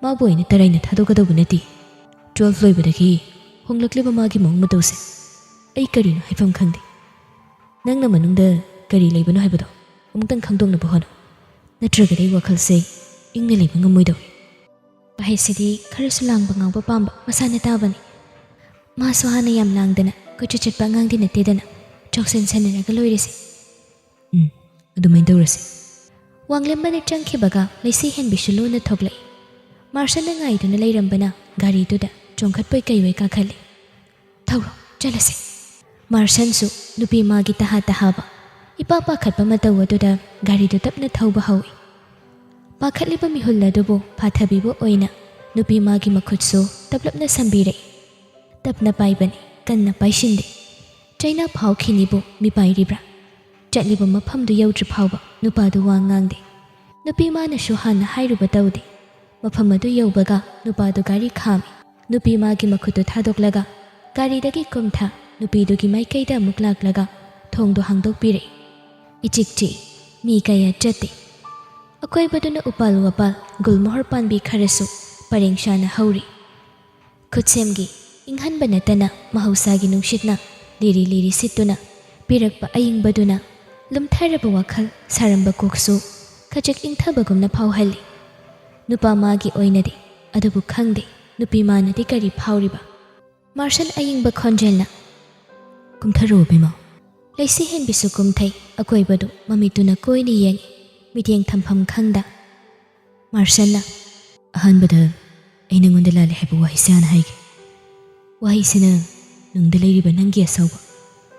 ꯃꯥꯕꯨ ꯑꯩꯅ ꯇꯔꯥꯏꯅ ꯊꯥꯗꯣꯛꯀꯗꯧꯕ ꯅꯠꯇꯦ꯫ ꯇꯨꯋꯦꯜꯐ ꯂꯣꯏꯕꯗꯒꯤ ꯍꯣꯡꯂꯛꯂꯤꯕ ꯃꯥꯒꯤ ꯃꯑꯣꯡ ꯃꯇꯧꯁꯦ ꯑꯩ ꯀꯔꯤꯅꯣ ꯍꯥꯏꯐꯝ ꯈꯪꯗꯦ꯫ ꯅꯪꯅ ꯃꯅꯨꯡꯗ ꯀꯔꯤ ꯂꯩꯕꯅꯣ ꯍꯥꯏꯕꯗꯣ ꯑꯃꯨꯛꯇꯪ ꯈꯪꯗꯣꯛꯅꯕ ꯍꯣꯠꯅꯧ, ꯅꯠꯇ꯭ꯔꯒꯗꯤ ꯑꯩ ꯋꯥꯈꯜꯁꯦ ꯏꯪꯅ ꯂꯩꯕ ꯉꯝꯃꯣꯏꯗꯧꯔꯤ꯫" ꯃꯍꯩꯁꯤꯗꯤ ꯈꯔꯁꯨ ꯂꯥꯡꯕ ꯉꯥꯎꯕ ꯄꯥꯝꯕ ꯃꯁꯥꯅ ꯇꯥꯕꯅꯤ꯫ ꯃꯥꯁꯨ ꯍꯥꯟꯅ ꯌꯥꯝ ꯂꯥꯡꯗꯅ ꯀꯣꯏꯆꯠ ꯆꯠꯄ ꯑꯉꯥꯡꯗꯤ ꯅꯠꯇꯦꯗꯅ, ꯆꯥꯎꯁꯟ ꯁꯟꯅꯔꯒ ꯂꯣꯏꯔꯦꯁꯦ꯫ ꯎꯝ, ꯑꯗꯨꯃꯥꯏꯅ ꯇꯧꯔꯁꯦ꯫ ꯋꯥꯡꯂꯦꯝꯕꯅ ꯆꯪꯈꯤꯕꯒ ꯂꯩꯁꯤ ꯍꯦꯟꯕꯤꯁꯨ ꯂꯣꯟꯅ ꯊꯣꯛꯂꯛꯏ꯫ ꯃꯥꯔꯁꯟꯅ ꯉꯥꯏꯗꯨꯅ ꯂꯩꯔꯝꯕꯅ ꯒꯥꯔꯤꯗꯨꯗ ꯆꯣꯡꯈꯠꯄꯣꯏ ꯀꯩꯑꯣꯏ ꯀꯥꯈꯠꯂꯤ꯫ "ꯊꯧꯔꯣ, ꯆꯠꯂꯁꯦ꯫" ꯃꯥꯔꯁꯟꯁꯨ ꯅꯨꯄꯤ ꯃꯥꯒꯤ ꯇꯍꯥ ꯇꯍꯥꯕ, ꯏꯄꯥ ꯄꯥꯈꯠꯄ ꯃꯇꯧ ꯑꯗꯨꯗ ꯒꯥꯔꯤꯗꯨ ꯇꯞꯅ ꯊꯧꯕ ꯍꯧꯏ꯫ ꯄꯥꯈꯠꯂꯤꯕ ꯃꯤꯍꯨꯜ ꯑꯗꯨꯕꯨ ꯐꯥꯊꯕꯤꯕ ꯑꯣꯏꯅ ꯅꯨꯄꯤ ꯃꯥꯒꯤ ꯃꯈꯨꯠꯁꯨ ꯇꯞꯂꯞꯅ ꯁꯝꯕꯤꯔꯛꯏ꯫ ꯇꯞꯅ ꯄꯥꯏꯕꯅꯤ, ꯀꯟꯅ ꯄꯥꯏꯁꯤꯟꯗꯦ꯫ ꯆꯩꯅꯥ ꯐꯥꯎꯈꯤꯅꯤꯕꯨ ꯃꯤꯄꯥꯏꯔꯤꯕ꯭ꯔꯥ? ꯆꯠꯂꯤꯕ ꯃꯐꯝꯗꯨ ꯌꯧꯗ꯭ꯔꯤ ꯐꯥꯎꯕ ꯅꯨꯄꯥꯗꯨ ꯋꯥ ꯉꯥꯡꯗꯦ꯫ ꯅꯨꯄꯤ ꯃꯥꯅꯁꯨ ꯍꯥꯟꯅ ꯍꯥꯏꯔꯨꯕ ꯇꯧꯗꯦ꯫ ꯃꯐꯝ ꯑꯗꯨ ꯌꯧꯕꯒ ꯅꯨꯄꯥꯗꯨ ꯒꯥꯔꯤ ꯈꯥꯝꯃꯤ꯫ ꯅꯨꯄꯤ ꯃꯥꯒꯤ ꯃꯈꯨꯠꯇꯨ ꯊꯥꯗꯣꯛꯂꯒ ꯒꯥꯔꯤꯗꯒꯤ ꯀꯨꯝꯊ ꯅꯨꯄꯤꯗꯨꯒꯤ ꯃꯥꯏꯀꯩꯗ ꯑꯃꯨꯛ ꯂꯥꯛꯂꯒ ꯊꯣꯡꯗꯨ ꯍꯥꯡꯗꯣꯛꯄꯤꯔꯛꯏ꯫ ꯏꯆꯤꯛ ꯆꯤꯛꯏ꯫ ꯃꯤ ꯀꯌꯥ ꯆꯠꯇꯦ꯫ ꯑꯀꯣꯏꯕꯗꯨꯅ ꯎꯄꯥꯜ ꯋꯥꯄꯥꯜ, ꯒꯨꯜꯃꯣꯍꯔ ꯄꯥꯝꯕꯤ ꯈꯔꯁꯨ ꯄꯔꯦꯡ ꯁꯥꯅ ꯍꯧꯔꯤ꯫ ꯈꯨꯠꯁꯦꯝꯒꯤ ꯏꯪꯍꯟꯕ ꯅꯠꯇꯅ ꯃꯍꯧꯁꯥꯒꯤ ꯅꯨꯡꯁꯤꯠꯅ ꯂꯤꯔꯤ ꯂꯤꯔꯤ ꯁꯤꯠꯇꯨꯅ ꯄꯤꯔꯛꯄ ꯑꯏꯪꯕꯗꯨꯅ ꯂꯨꯝꯊꯔꯕ ꯋꯥꯈꯜ ꯁꯥꯔꯝꯕ ꯀꯣꯛꯁꯨ ꯈꯖꯤꯛ ꯏꯪꯊꯕꯒꯨꯝꯅ ꯐꯥꯎꯍꯜꯂꯤ꯫ ꯅꯨꯄꯥ ꯃꯥꯒꯤ ꯑꯣꯏꯅꯗꯤ ꯑꯗꯨꯕꯨ ꯈꯪꯗꯦ, ꯅꯨꯄꯤ ꯃꯥꯅꯗꯤ ꯀꯔꯤ ꯐꯥꯎꯔꯤꯕ꯫ ꯃꯥꯔꯁꯟ ꯑꯏꯪꯕ ꯈꯣꯟꯖꯦꯜꯅ, "ꯀꯨꯝꯊꯔꯛꯑꯣ ꯕꯦꯝꯃ꯫" ꯂꯩꯁꯤ ꯍꯦꯟꯕꯤꯁꯨ ꯀꯨꯝꯊꯩ꯫ ꯑꯀꯣꯏꯕꯗꯨ ꯃꯃꯤꯠꯇꯨꯅ ꯀꯣꯏꯅ ꯌꯦꯡꯉꯤ, ꯃꯤꯠꯌꯦꯡ ꯊꯝꯐꯝ ꯈꯪꯗ꯫ ꯃꯥꯔꯁꯟꯅ, "ꯑꯍꯥꯟꯕꯗ ꯑꯩ ꯅꯉꯣꯟꯗ ꯂꯥꯜꯂꯦ ꯍꯥꯏꯕ ꯋꯥꯍꯩꯁꯦ ꯍꯥꯟꯅ ꯍꯥꯏꯒꯦ꯫ ꯋꯥꯍꯩꯁꯤꯅ ꯅꯨꯡꯗ ꯂꯩꯔꯤꯕ ꯅꯪꯒꯤ ꯑꯁꯥꯎꯕ,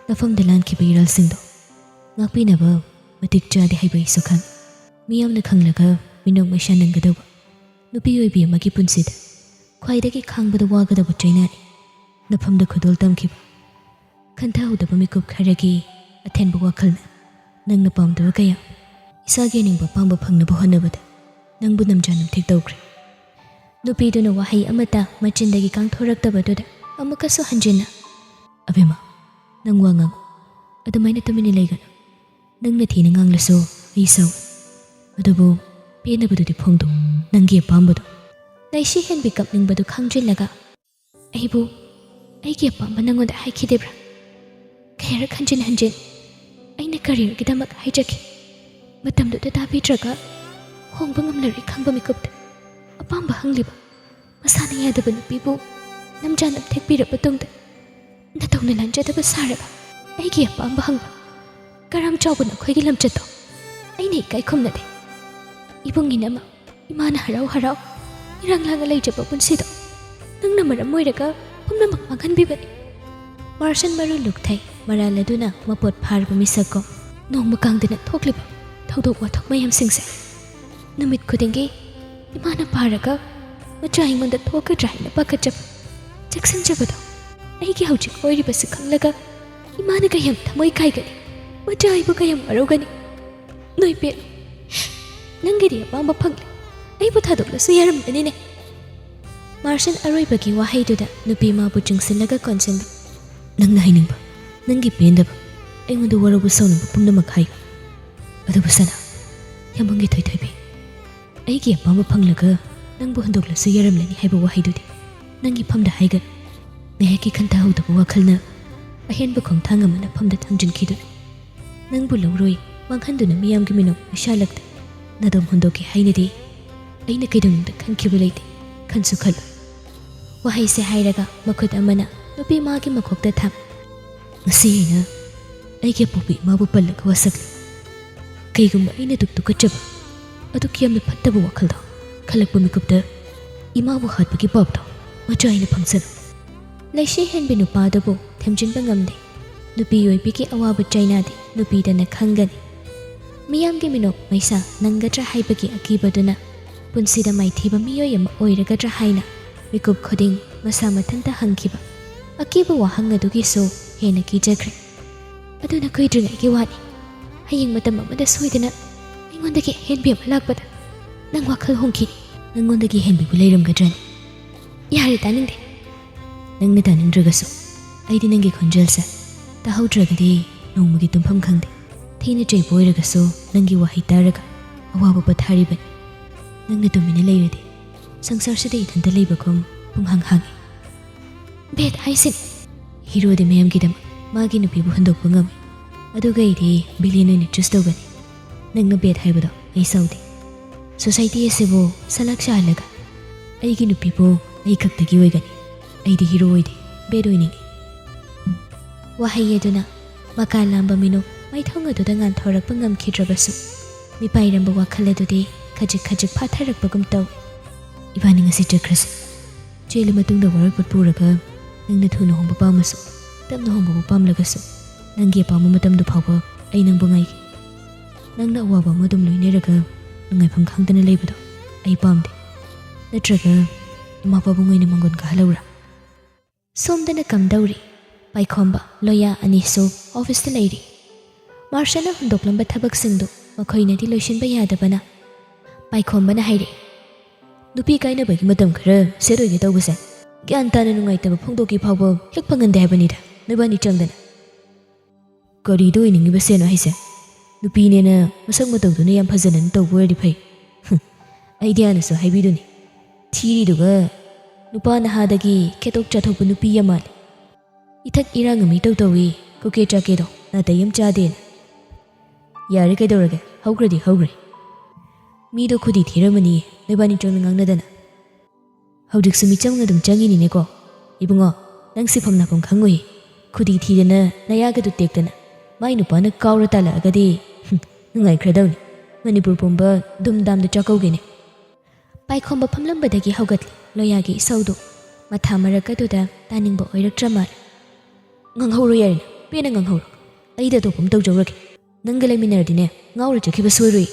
ꯅꯐꯝꯗ ꯂꯥꯟꯈꯤꯕ ꯏꯔꯥꯜꯁꯤꯡꯗꯣ ꯉꯥꯛꯄꯤꯅꯕ ꯃꯇꯤꯛ ꯆꯥꯗꯦ ꯍꯥꯏꯕ ꯑꯩꯁꯨ ꯈꯪꯏ꯫ ꯃꯤꯌꯥꯝꯅ ꯈꯪꯂꯒ ꯃꯤꯅꯣꯛ ꯃꯩꯁꯥ ꯅꯪꯒꯗꯧꯕ ꯅꯨꯄꯤ ꯑꯣꯏꯕꯤ ꯑꯃꯒꯤ ꯄꯨꯟꯁꯤꯗ ꯈ꯭ꯋꯥꯏꯗꯒꯤ ꯈꯥꯡꯕꯗ ꯋꯥꯒꯗꯕ ꯆꯩꯅꯥꯅꯤ ꯅꯐꯝꯗ ꯈꯨꯗꯣꯜ ꯇꯝꯈꯤꯕ꯫ ꯈꯟꯊꯍꯧꯗꯕ ꯃꯤꯀꯨꯞ ꯈꯔꯒꯤ ꯑꯊꯦꯟꯕ ꯋꯥꯈꯜꯅ ꯅꯪꯅ ꯄꯥꯝꯗꯕ ꯀꯌꯥ ꯏꯁꯥꯒꯤ ꯑꯅꯤꯡꯕ ꯑꯄꯥꯝꯕ ꯐꯪꯅꯕ ꯍꯣꯠꯅꯕꯗ ꯅꯪꯕꯨ ꯅꯝꯖꯥ ꯅꯝꯊꯦꯛ ꯇꯧꯈ꯭ꯔꯦ꯫" ꯅꯨꯄꯤꯗꯨꯅ ꯋꯥꯍꯩ ꯑꯃꯠꯇ ꯃꯆꯤꯟꯗꯒꯤ ꯀꯥꯡꯊꯣꯔꯛꯇꯕꯗꯨꯗ ꯑꯃꯨꯛꯀꯁꯨ ꯍꯟꯖꯤꯟꯅ, "ꯑꯕꯦꯝꯃ, ꯅꯪ ꯋꯥ ꯉꯥꯡꯉꯨ꯫ ꯑꯗꯨꯃꯥꯏꯅ ꯇꯨꯃꯤꯟꯅ ꯂꯩꯒꯅꯨ꯫ ꯅꯪꯅ ꯊꯤꯅ ꯉꯥꯡꯂꯁꯨ ꯑꯩ ꯁꯧꯏ꯫ ꯑꯗꯨꯕꯨ ꯄꯦꯟꯅꯕꯗꯨꯗꯤ ꯐꯣꯡꯗꯣꯛꯎ, ꯅꯪꯒꯤ ꯑꯄꯥꯝꯕꯗꯣ꯫" ꯂꯩꯁꯤ ꯍꯦꯟꯕꯤ ꯀꯞꯅꯤꯡꯕꯗꯨ ꯈꯪꯖꯤꯜꯂꯒ, "ꯑꯩꯕꯨ ꯑꯩꯒꯤ ꯑꯄꯥꯝꯕ ꯅꯪꯉꯣꯟꯗ ꯍꯥꯏꯈꯤꯗꯦꯕ꯭ꯔꯥ? ꯀꯌꯥꯔꯛ ꯍꯟꯖꯤꯟ ꯍꯟꯖꯤꯟ ꯑꯩꯅ ꯀꯔꯤꯒꯤꯗꯃꯛ ꯍꯥꯏꯖꯈꯤ? ꯃꯇꯝꯗꯨꯗ ꯇꯥꯕꯤꯗ꯭ꯔꯒ ꯍꯣꯡꯕ ꯉꯝꯂꯔꯣꯏ ꯈꯪꯕ ꯃꯤꯀꯨꯞꯇ ꯑꯄꯥꯝꯕ ꯍꯪꯂꯤꯕ, ꯃꯁꯥꯅ ꯌꯥꯗꯕ ꯅꯨꯄꯤꯕꯨ ꯅꯝꯖꯥ ꯅꯝꯊꯦꯛꯄꯤꯔꯕ ꯇꯨꯡꯗ ꯅꯇꯧꯅ ꯂꯥꯟꯖꯗꯕ ꯁꯥꯔꯒ ꯑꯩꯒꯤ ꯑꯄꯥꯝꯕ ꯍꯪꯕ, ꯀꯔꯥꯝ ꯆꯥꯎꯕ ꯅꯈꯣꯏꯒꯤ ꯂꯝꯆꯠꯇꯣ ꯑꯩꯅ ꯏꯀꯥꯏ ꯈꯨꯝꯅꯗꯦ꯫ ꯏꯕꯨꯡ ꯏꯅꯝꯃ, ꯏꯃꯥꯅ ꯍꯔꯥꯎ ꯍꯔꯥꯎ ꯏꯔꯥꯡ ꯂꯥꯡꯅ ꯂꯩꯖꯕ ꯄꯨꯟꯁꯤꯗꯣ ꯅꯪꯅ ꯃꯔꯝ ꯑꯣꯏꯔꯒ ꯄꯨꯝꯅꯃꯛ ꯃꯥꯡꯍꯟꯕꯤꯕꯅꯤ꯫ ꯃꯥꯔꯁꯟ ꯃꯔꯨ ꯂꯨꯛꯊꯩ ꯃꯔꯥꯜ ꯑꯗꯨꯅ ꯃꯄꯣꯠ ꯐꯥꯔꯕ ꯃꯤꯁꯛꯀꯨꯝ ꯅꯣꯡꯃ ꯀꯥꯡꯗꯅ ꯊꯣꯛꯂꯤꯕ ꯊꯧꯗꯣꯛ ꯋꯥꯊꯣꯛ ꯃꯌꯥꯝꯁꯤꯡꯁꯦ ꯅꯨꯃꯤꯠ ꯈꯨꯗꯤꯡꯒꯤ ꯏꯃꯥꯅ ꯄꯥꯔꯒ ꯃꯆꯥ ꯑꯩꯉꯣꯟꯗ ꯊꯣꯛꯀꯗ꯭ꯔꯥ ꯍꯥꯏꯅ ꯄꯥꯈꯠꯆꯕ, ꯆꯦꯛꯁꯤꯟꯖꯕꯗꯣ ꯑꯩꯒꯤ ꯍꯧꯖꯤꯛ ꯑꯣꯏꯔꯤꯕꯁꯤ ꯈꯪꯂꯒ ꯏꯃꯥꯅ ꯀꯌꯥꯝ ꯊꯃꯣꯏ ꯀꯥꯏꯒꯅꯤ, ꯃꯆꯥ ꯑꯩꯕꯨ ꯀꯌꯥꯝ ꯋꯥꯔꯧꯒꯅꯤ꯫ ꯅꯣꯏ ꯄꯦꯠ, ꯅꯪꯒꯤꯗꯤ ꯑꯄꯥꯝꯕ ꯐꯪꯂꯦ, ꯑꯩꯕꯨ ꯊꯥꯗꯣꯛꯂꯁꯨ ꯌꯥꯔꯝꯒꯅꯤꯅꯦ꯫ ꯃꯥꯔꯁꯟ ꯑꯔꯣꯏꯕꯒꯤ ꯋꯥꯍꯩꯗꯨꯗ ꯅꯨꯄꯤ ꯃꯥꯕꯨ ꯆꯤꯡꯁꯤꯜꯂꯒ ꯀꯣꯟꯁꯤꯟꯕ, ꯅꯪꯅ ꯍꯥꯏꯅꯤꯡꯕ, ꯅꯪꯒꯤ ꯄꯦꯟꯗꯕ, ꯑꯩꯉꯣꯟꯗ ꯋꯥꯔꯧꯕ ꯁꯥꯎꯅꯤꯡꯕ ꯄꯨꯝꯅꯃꯛ ꯍꯥꯏꯌꯨ꯫ ꯑꯗꯨꯕꯨ ꯁꯅꯥ, ꯌꯥꯝꯕꯨꯡꯒꯤ ꯊꯣꯏꯊꯣꯏꯕꯤ, ꯑꯩꯒꯤ ꯑꯄꯥꯝꯕ ꯐꯪꯂꯒ ꯅꯪꯕꯨ ꯍꯨꯟꯗꯣꯛꯂꯁꯨ ꯌꯥꯔꯝꯂꯅꯤ ꯍꯥꯏꯕ ꯋꯥꯍꯩꯗꯨꯗꯤ ꯅꯪꯒꯤ ꯐꯝꯗ ꯍꯥꯏꯒꯅꯨ꯫ ꯉꯥꯏꯍꯥꯛꯀꯤ ꯈꯟꯊꯍꯧꯗꯕ ꯋꯥꯈꯜꯅ ꯑꯍꯦꯟꯕ ꯈꯣꯡꯊꯥꯡ ꯑꯃꯅ ꯐꯝꯗ ꯊꯥꯡꯖꯤꯟꯈꯤꯗꯨꯅ ꯅꯪꯕꯨ ꯂꯧꯔꯣꯏ, ꯃꯥꯡꯍꯟꯗꯨꯅ ꯃꯤꯌꯥꯝꯒꯤ ꯃꯤꯅꯣꯛ ꯃꯩꯁꯥ ꯂꯛꯇ ꯅꯥꯗꯣꯝ ꯍꯨꯟꯗꯣꯛꯀꯦ ꯍꯥꯏꯅꯗꯤ ꯑꯩꯅ ꯀꯩꯗꯧꯅꯨꯡꯗ ꯈꯟꯈꯤꯕ ꯂꯩꯇꯦ, ꯈꯟꯁꯨ ꯈꯜꯂꯨ꯫ ꯋꯥꯍꯩꯁꯦ ꯍꯥꯏꯔꯒ ꯃꯈꯨꯠ ꯑꯃꯅ ꯅꯨꯄꯤ ꯃꯥꯒꯤ ꯃꯀꯣꯛꯇ ꯊꯝ꯫ ꯉꯁꯤ ꯑꯩꯅ ꯑꯩꯒꯤ ꯑꯄꯣꯛꯄ ꯏꯃꯥꯕꯨ ꯄꯜꯂꯒ ꯋꯥꯁꯛꯂꯤ꯫ ꯀꯩꯒꯨꯝꯕ ꯑꯩꯅ ꯑꯗꯨꯛ ꯇꯨꯀꯠꯆꯕ, ꯑꯗꯨꯛ ꯌꯥꯝꯅ ꯐꯠꯇꯕ ꯋꯥꯈꯜꯗꯣ ꯈꯜꯂꯛꯄ ꯃꯤꯀꯨꯞꯇ ꯏꯃꯥꯕꯨ ꯍꯥꯠꯄꯒꯤ ꯄꯥꯞꯇꯣ ꯃꯆꯥ ꯑꯩꯅ ꯐꯪꯁꯅꯨ꯫ ꯂꯩꯁꯤ ꯍꯦꯟꯕꯤ ꯅꯨꯄꯥꯗꯨꯕꯨ ꯊꯦꯝꯖꯤꯟꯕ ꯉꯝꯗꯦ꯫ ꯅꯨꯄꯤ ꯑꯣꯏꯕꯤꯒꯤ ꯑꯋꯥꯕ ꯆꯩꯅꯥꯗꯤ ꯅꯨꯄꯤꯗꯅ ꯈꯪꯒꯅꯤ꯫ ꯃꯤꯌꯥꯝꯒꯤ ꯃꯤꯅꯣꯛ ꯃꯩꯁꯥ ꯅꯪꯒꯗ꯭ꯔꯥ ꯍꯥꯏꯕꯒꯤ ꯑꯀꯤꯕꯗꯨꯅ ꯄꯨꯟꯁꯤꯗ ꯃꯥꯏꯊꯤꯕ ꯃꯤꯑꯣꯏ ꯑꯃ ꯑꯣꯏꯔꯒꯗ꯭ꯔꯥ ꯍꯥꯏꯅ ꯃꯤꯀꯨꯞ ꯈꯨꯗꯤꯡ ꯃꯁꯥ ꯃꯊꯟꯇ ꯍꯪꯈꯤꯕ ꯑꯀꯤꯕ ꯋꯥꯍꯪ ꯑꯗꯨꯒꯤꯁꯨ ꯍꯦꯟꯅ ꯀꯤꯖꯈ꯭ꯔꯦ꯫ ꯑꯗꯨꯅ ꯀꯨꯏꯗ꯭ꯔꯤꯉꯩꯒꯤ ꯋꯥꯅꯤ꯫ ꯍꯌꯦꯡ ꯃꯇꯝ ꯑꯃꯗ ꯁꯣꯏꯗꯅ ꯑꯩꯉꯣꯟꯗꯒꯤ ꯑꯍꯦꯟꯕꯤ ꯑꯃ ꯂꯥꯛꯄꯗ ꯅꯪ ꯋꯥꯈꯜ ꯍꯣꯡꯈꯤꯅꯤ꯫ ꯅꯪꯉꯣꯟꯗꯒꯤ ꯍꯦꯟꯕꯤꯕꯨ ꯂꯩꯔꯝꯒꯗ꯭ꯔꯅꯤ? ꯌꯥꯔꯦ, ꯇꯥꯅꯤꯡꯗꯦ꯫ ꯅꯪꯅ ꯇꯥꯅꯤꯡꯗ꯭ꯔꯒꯁꯨ ꯑꯩꯗꯤ ꯅꯪꯒꯤ ꯈꯣꯟꯖꯦꯜꯁꯦ ꯇꯥꯍꯧꯗ꯭ꯔꯒꯗꯤ ꯅꯣꯡꯃꯒꯤ ꯇꯨꯝꯐꯝ ꯈꯪꯗꯦ꯫ ꯊꯤꯅ ꯆꯩꯕ ꯑꯣꯏꯔꯒꯁꯨ ꯅꯪꯒꯤ ꯋꯥꯍꯩ ꯇꯥꯔꯒ ꯑꯋꯥꯕ ꯄꯣꯊꯥꯔꯤꯕꯅꯤ꯫ ꯅꯪꯅ ꯇꯨꯃꯤꯟꯅ ꯂꯩꯔꯗꯤ ꯁꯪꯁꯥꯔꯁꯤꯗ ꯏꯊꯟꯇ ꯂꯩꯕꯒꯨꯝ ꯄꯨꯡꯍꯥꯡ ꯍꯥꯡꯉꯤ꯫ ꯕꯦꯠ ꯍꯥꯏꯁꯤꯅꯤ꯫ ꯍꯤꯔꯣꯗꯤ ꯃꯌꯥꯝꯒꯤꯗꯃꯛ ꯃꯥꯒꯤ ꯅꯨꯄꯤꯕꯨ ꯍꯨꯟꯗꯣꯛꯄ ꯉꯝꯃꯤ꯫ ꯑꯗꯨꯒ ꯑꯩꯗꯤ ꯕꯤꯂꯤꯌꯟ ꯑꯣꯏꯅ ꯆꯨꯁ ꯇꯧꯒꯅꯤ꯫ ꯅꯪꯅ ꯕꯦꯠ ꯍꯥꯏꯕꯗꯣ ꯑꯩ ꯁꯥꯎꯗꯦ꯫ ꯁꯣꯁꯥꯏꯇꯤ ꯑꯁꯤꯕꯨ ꯁꯂꯥꯛ ꯁꯥꯍꯜꯂꯒ ꯑꯩꯒꯤ ꯅꯨꯄꯤꯕꯨ ꯑꯩ ꯈꯛꯇꯒꯤ ꯑꯣꯏꯒꯅꯤ꯫ ꯑꯩꯗꯤ ꯍꯤꯔꯣ ꯑꯣꯏꯗꯦ, ꯕꯦꯠ ꯑꯣꯏꯅꯤꯡꯉꯤ꯫ ꯋꯥꯍꯩ ꯑꯗꯨꯅ ꯃꯀꯥ ꯂꯥꯝꯕ ꯃꯤꯅꯣꯛ ꯃꯥꯏꯊꯣꯡ ꯑꯗꯨꯗ ꯉꯥꯟꯊꯣꯔꯛꯄ ꯉꯝꯈꯤꯗ꯭ꯔꯕꯁꯨ, ꯃꯤꯄꯥꯏꯔꯝꯕ ꯋꯥꯈꯜ ꯑꯗꯨꯗꯤ ꯈꯖꯤꯛ ꯈꯖꯤꯛ ꯐꯥꯊꯔꯛꯄꯒꯨꯝ ꯇꯧꯏ꯫ "ꯏꯕꯥꯅꯤ ꯉꯁꯤ ꯆꯠꯈ꯭ꯔꯁꯤ꯫ ꯆꯦꯜꯂ ꯃꯇꯨꯡꯗ ꯋꯥꯔꯣꯏꯄꯣꯠ ꯄꯨꯔꯒ ꯅꯪꯅ ꯊꯨꯅ ꯍꯣꯡꯕ ꯄꯥꯝꯃꯁꯨ, ꯇꯞꯅ ꯍꯣꯡꯕꯕꯨ ꯄꯥꯝꯂꯒꯁꯨ, ꯅꯪꯒꯤ ꯑꯄꯥꯝꯕ ꯃꯇꯝꯗꯨ ꯐꯥꯎꯕ ꯑꯩ ꯅꯪꯕꯨ ꯉꯥꯏꯒꯦ꯫ ꯅꯪꯅ ꯑꯋꯥꯕ ꯑꯃ ꯑꯗꯨꯝ ꯂꯣꯏꯅꯔꯒ ꯅꯨꯡꯉꯥꯏꯐꯝ ꯈꯪꯗꯅ ꯂꯩꯕꯗꯣ ꯑꯩ ꯄꯥꯝꯗꯦ꯫ ꯅꯠꯇ꯭ꯔꯒ ꯏꯃꯥ ꯄꯥꯕꯨꯡ ꯑꯣꯏꯅ ꯃꯪꯒꯣꯟ ꯀꯥꯍꯜꯂꯧꯔꯥ?" ꯁꯣꯝꯗꯅ ꯀꯝꯗꯧꯔꯤ? ꯄꯥꯏꯈꯣꯝꯕ, ꯂꯣꯌꯥ ꯑꯅꯤꯁꯨ ꯑꯣꯐꯤꯁꯇ ꯂꯩꯔꯤ꯫ ꯃꯥꯔꯁꯅ ꯍꯨꯟꯗꯣꯛꯂꯝꯕ ꯊꯕꯛꯁꯤꯡꯗꯨ ꯃꯈꯣꯏꯅꯗꯤ ꯂꯣꯏꯁꯤꯟꯕ ꯌꯥꯗꯕꯅ ꯄꯥꯏꯈꯣꯝꯕꯅ ꯍꯥꯏꯔꯛꯏ, "ꯅꯨꯄꯤ ꯀꯥꯏꯅꯕꯒꯤ ꯃꯇꯝ ꯈꯔ ꯁꯦꯠ ꯑꯣꯏꯒꯦ ꯇꯧꯕꯁꯦ ꯒ꯭ꯌꯥꯟ ꯇꯥꯅ ꯅꯨꯡꯉꯥꯏꯇꯕ ꯐꯣꯡꯗꯣꯛꯈꯤ ꯐꯥꯎꯕ ꯍꯦꯛ ꯐꯪꯍꯟꯗꯦ ꯍꯥꯏꯕꯅꯤꯗ, ꯅꯣꯏꯕꯥꯅꯤ ꯆꯪꯗꯅ꯫ ꯀꯔꯤꯗ ꯑꯣꯏꯅꯤꯡꯉꯤꯕ ꯁꯦꯠꯅꯣ ꯍꯥꯏꯁꯦ? ꯅꯨꯄꯤꯅꯦꯅ ꯃꯁꯛ ꯃꯇꯧꯗꯨꯅ ꯌꯥꯝ ꯐꯖꯅ ꯇꯧꯕ ꯑꯣꯏꯔꯗꯤ ꯐꯩ꯫ ꯍꯨꯝ, ꯑꯩꯗꯤ ꯍꯥꯟꯅꯁꯨ ꯍꯥꯏꯕꯤꯗꯨꯅꯤ, ꯊꯤꯔꯤꯗꯨꯒ ꯅꯨꯄꯥ ꯅꯍꯥꯗꯒꯤ ꯈꯦꯇꯣꯛ ꯆꯥꯊꯣꯛꯄ ꯅꯨꯄꯤ ꯌꯥꯝ ꯃꯥꯜꯂꯤ꯫ ꯏꯊꯛ ꯏꯔꯥꯡ ꯑꯃ ꯏꯇꯧ ꯇꯧꯏ, ꯀꯨꯀꯦ ꯆꯥꯀꯦꯗꯣ ꯅꯥꯇꯩ ꯑꯃ ꯆꯥꯗꯦꯅ꯫ ꯌꯥꯔꯦ, ꯀꯩꯗꯧꯔꯒꯦ? ꯍꯧꯈ꯭ꯔꯗꯤ ꯍꯧꯈ꯭ꯔꯦ꯫ ꯃꯤꯗꯣ ꯈꯨꯗꯤ ꯊꯤꯔꯝꯃꯅꯤ, ꯅꯣꯏꯕꯥꯅꯤ ꯆꯪꯅ ꯉꯥꯡꯅꯗꯅ꯫ ꯍꯧꯖꯤꯛꯁꯨ ꯃꯤꯆꯪ ꯑꯗꯨꯝ ꯆꯪꯉꯤꯅꯤꯅꯦꯀꯣ꯫ ꯏꯕꯨꯡꯉꯣ, ꯅꯪ ꯁꯤꯐꯝ ꯅꯥꯐꯝ ꯈꯪꯉꯣꯏ꯫ ꯈꯨꯗꯤ ꯊꯤꯗꯅ ꯅꯌꯥꯒꯗꯨ ꯇꯦꯛꯇꯅ ꯃꯥꯏ ꯅꯨꯄꯥꯅ ꯀꯥꯎꯔ ꯇꯥꯜꯂꯛꯑꯒꯗꯤ, ꯍꯨꯝ, ꯅꯨꯡꯉꯥꯏꯈ꯭ꯔꯗꯧꯅꯤ꯫ ꯃꯅꯤꯄꯨꯔ ꯄꯨꯝꯕ ꯗꯨꯝ ꯗꯥꯝꯗ ꯆꯥꯛꯀꯧꯒꯦꯅꯦ꯫ ꯄꯥꯏꯈꯣꯝꯕ ꯐꯝꯂꯝꯕꯗꯒꯤ ꯍꯧꯒꯠꯂꯤ꯫ ꯂꯣꯌꯥꯒꯤ ꯏꯁꯧꯗꯨ ꯃꯊꯥ ꯃꯔꯛ ꯑꯗꯨꯗ ꯇꯥꯅꯤꯡꯕ ꯑꯣꯏꯔꯛꯇ꯭ꯔ ꯃꯥꯜꯂꯦ꯫ "ꯉꯥꯡꯍꯧꯔꯣ ꯌꯥꯔꯦꯅꯦ, ꯄꯦꯟꯅ ꯉꯥꯡꯍꯧꯔꯣ꯫ ꯑꯩꯗꯤ ꯑꯇꯣꯞꯄ ꯑꯃ ꯇꯧꯖꯧꯔꯒꯦ꯫ ꯅꯪꯒ ꯂꯩꯃꯤꯟꯅꯔꯗꯤꯅꯦ, ꯉꯥꯎꯔ ꯆꯠꯈꯤꯕ ꯁꯣꯏꯔꯣꯏ꯫"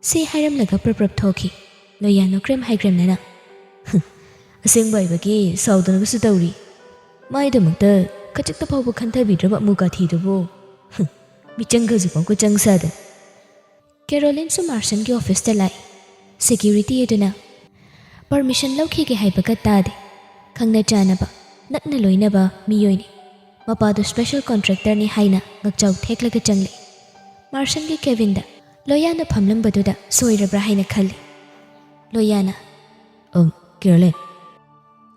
ꯁꯤ ꯍꯥꯏꯔꯝꯂꯒ ꯄ꯭ꯔꯞ ꯄ꯭ꯔꯞ ꯊꯣꯛꯈꯤ꯫ ꯂꯣꯌꯥ ꯅꯣꯀ꯭ꯔꯦꯝ ꯍꯥꯏꯒ꯭ꯔꯦꯝꯅꯅ, "ꯍꯨꯝ, ꯑꯁꯦꯡꯕ ꯍꯥꯏꯕꯒꯤ ꯁꯥꯎꯗꯅꯕꯁꯨ ꯇꯧꯔꯤ꯫ ꯃꯥꯏꯗꯃꯛꯇ ꯈꯖꯤꯛꯇ ꯐꯥꯎꯕ ꯈꯟꯊꯕꯤꯗ꯭ꯔꯕ ꯑꯃꯨ ꯀꯥꯊꯤꯗꯨꯕꯨ꯫ ꯍꯨꯝ, ꯃꯤꯆꯪ ꯈꯖꯤꯛ ꯐꯥꯎꯕ ꯆꯪ ꯁꯥꯗꯅ꯫" ꯀꯦꯔꯣꯂꯤꯟꯁꯨ ꯃꯥꯔꯁꯟꯒꯤ ꯑꯣꯐꯤꯁꯇ ꯂꯥꯛꯏ꯫ ꯁꯦꯀ꯭ꯌꯨꯔꯤꯇꯤ ꯑꯗꯨꯅ ꯄꯔꯃꯤꯁꯟ ꯂꯧꯈꯤꯒꯦ ꯍꯥꯏꯕꯒ ꯇꯥꯗꯦ꯫ ꯈꯪꯅ ꯆꯥꯟꯅꯕ, ꯅꯛꯅ ꯂꯣꯏꯅꯕ ꯃꯤꯑꯣꯏꯅꯤ꯫ ꯃꯄꯥꯗꯨ ꯁ꯭ꯄꯦꯁꯦꯜ ꯀꯣꯟꯇ꯭ꯔꯦꯛꯇꯔꯅꯤ ꯍꯥꯏꯅ ꯉꯛꯆꯥꯎ ꯊꯦꯛꯂꯒ ꯆꯪꯂꯛꯏ꯫ ꯃꯥꯔꯁꯟꯒꯤ ꯀꯦꯕꯤꯟꯗ ꯂꯣꯌꯥꯅ ꯐꯝꯂꯝꯕꯗꯨꯗ ꯁꯣꯏꯔꯕ꯭ꯔꯥ ꯍꯥꯏꯅ ꯈꯜꯂꯤ꯫ ꯂꯣꯌꯥꯅ, "ꯑꯝ, ꯀꯦꯔꯣꯂꯤꯟ꯫"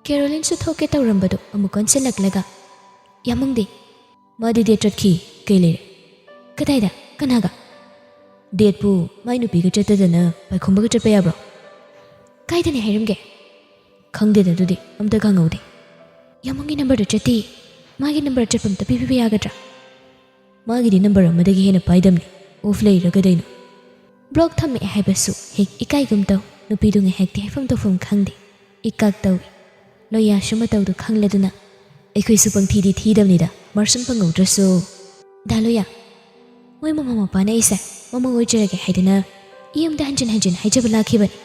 ꯀꯦꯔꯣꯂꯤꯟꯁꯨ ꯊꯣꯛꯀꯦ ꯇꯧꯔꯝꯕꯗꯨ ꯑꯃꯨꯛ ꯑꯣꯟꯁꯤꯜꯂꯛꯂꯒ, "ꯌꯥꯃꯪꯗꯤ?" "ꯃꯥꯗꯤ ꯗꯦꯠ ꯆꯠꯈꯤ꯫ ꯀꯩ ꯂꯩꯔꯦ?" "ꯀꯗꯥꯏꯗ? ꯀꯅꯥꯒ?" "ꯗꯦꯠꯄꯨ ꯃꯥꯏ ꯅꯨꯄꯤꯒ ꯆꯠꯇꯗꯅ ꯄꯥꯏꯈꯣꯝꯕꯒ ꯆꯠꯄ ꯌꯥꯕ꯭ꯔꯣ?" "ꯀꯥꯏꯗꯅꯤ ꯍꯥꯏꯔꯝꯒꯦ?" "ꯈꯪꯗꯦꯗ, ꯑꯗꯨꯗꯤ ꯑꯝꯇ ꯈꯪꯍꯧꯗꯦ꯫ ꯌꯥꯝꯕꯨꯡꯒꯤ ꯅꯝꯕꯔꯗꯨ ꯆꯠꯇꯦ꯫ ꯃꯥꯒꯤ ꯅꯝꯕꯔ ꯆꯠꯄ ꯑꯝꯇ ꯄꯤꯕꯤꯕ ꯌꯥꯒꯗ꯭ꯔꯥ?" "ꯃꯥꯒꯤꯗꯤ ꯅꯝꯕꯔ ꯑꯃꯗꯒꯤ ꯍꯦꯟꯅ ꯄꯥꯏꯗꯝꯅꯤ꯫ ꯑꯣꯐ ꯂꯩꯔꯤꯔ ꯀꯩꯗꯩꯅꯣ?" "ꯕ꯭ꯂꯣꯛ ꯊꯝꯃꯛꯑꯦ ꯍꯥꯏꯕꯁꯨ ꯍꯦꯛ ꯏꯀꯥꯏꯒꯨꯝ ꯇꯧ꯫ ꯅꯨꯄꯤꯗꯨ ꯉꯥꯏꯍꯥꯛꯇꯤ ꯍꯥꯏꯐꯝ ꯇꯧꯐꯝ ꯈꯪꯗꯦ꯫ ꯏꯀꯥꯛ ꯇꯧꯏ꯫ ꯂꯣꯌꯥꯁꯨ ꯃꯇꯧꯗꯨ ꯈꯪꯂꯗꯨꯅ, "ꯑꯩꯈꯣꯏꯁꯨ ꯄꯪꯊꯤꯗꯤ ꯊꯤꯗꯕꯅꯤꯗ, ꯃꯥꯔꯁꯟ ꯐꯪꯍꯧꯗ꯭ꯔꯁꯨ꯫" "ꯗꯥ ꯂꯣꯌꯥ, ꯃꯣꯏ ꯃꯃꯥ ꯃꯄꯥꯅ ꯑꯩꯁꯦ ꯃꯃꯧ ꯑꯣꯏꯖꯔꯒꯦ ꯍꯥꯏꯗꯅ ꯌꯨꯝꯗ ꯍꯟꯖꯤꯟ ꯍꯟꯖꯤꯟ ꯍꯥꯏꯖꯕ ꯂꯥꯛꯈꯤꯕꯅꯤ꯫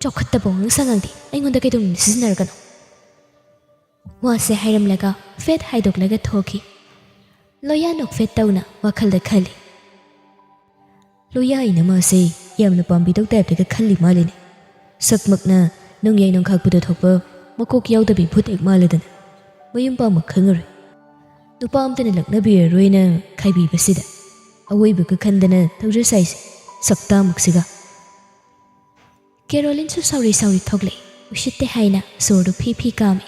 ꯆꯥꯎꯈꯠꯇꯕ ꯋꯥꯉꯥꯡ ꯁꯉꯥꯡꯗꯤ ꯑꯩꯉꯣꯟꯗ ꯀꯩꯗꯧꯅꯨꯡꯗ ꯁꯤꯖꯤꯟꯅꯔꯒꯅꯨ꯫" ꯋꯥꯁꯦ ꯍꯥꯏꯔꯝꯂꯒ ꯐꯦꯠ ꯍꯥꯏꯗꯣꯛꯂꯒ ꯊꯣꯛꯈꯤ꯫ ꯂꯣꯌꯥ ꯅꯣꯛꯐꯦꯠ ꯇꯧꯅ ꯋꯥꯈꯜꯗ ꯈꯜꯂꯤ꯫ "ꯂꯣꯌꯥ ꯏꯅꯝꯃꯁꯦ ꯌꯥꯝꯅ ꯄꯥꯝꯕꯤꯗꯧ ꯇꯥꯏꯞꯇꯒ ꯈꯜꯂꯤ ꯃꯥꯜꯂꯤꯅꯦ꯫ ꯁꯛꯃꯛꯅ ꯅꯣꯡꯌꯥꯏ ꯅꯣꯡꯈꯥꯛꯄꯗ ꯊꯣꯛꯄ ꯃꯀꯣꯛ ꯌꯥꯎꯗꯕꯤ ꯚꯨꯠ ꯍꯦꯛ ꯃꯥꯜꯂꯗꯅ꯫ ꯃꯌꯨꯝ ꯄꯥꯝꯕ ꯈꯪꯉꯔꯣꯏ꯫ ꯅꯨꯄꯥ ꯑꯝꯇꯅ ꯂꯛꯅꯕꯤꯔꯔꯣꯏꯅ ꯈꯥꯏꯕꯤꯕꯁꯤꯗ ꯑꯋꯣꯏꯕꯒ ꯈꯟꯗꯅ ꯇꯧꯖ ꯁꯥꯏꯁꯦ, ꯁꯛꯇꯥꯃꯛꯁꯤꯒ꯫" ꯀꯦꯔꯣꯂꯤꯟꯁꯨ ꯁꯥꯎꯔꯤ ꯁꯥꯎꯔꯤ ꯊꯣꯛꯂꯛꯏ꯫ ꯎꯁꯤꯠꯇꯦ ꯍꯥꯏꯅ ꯁꯣꯔꯗꯨ ꯐꯤ ꯐꯤ ꯀꯥꯝꯃꯤ꯫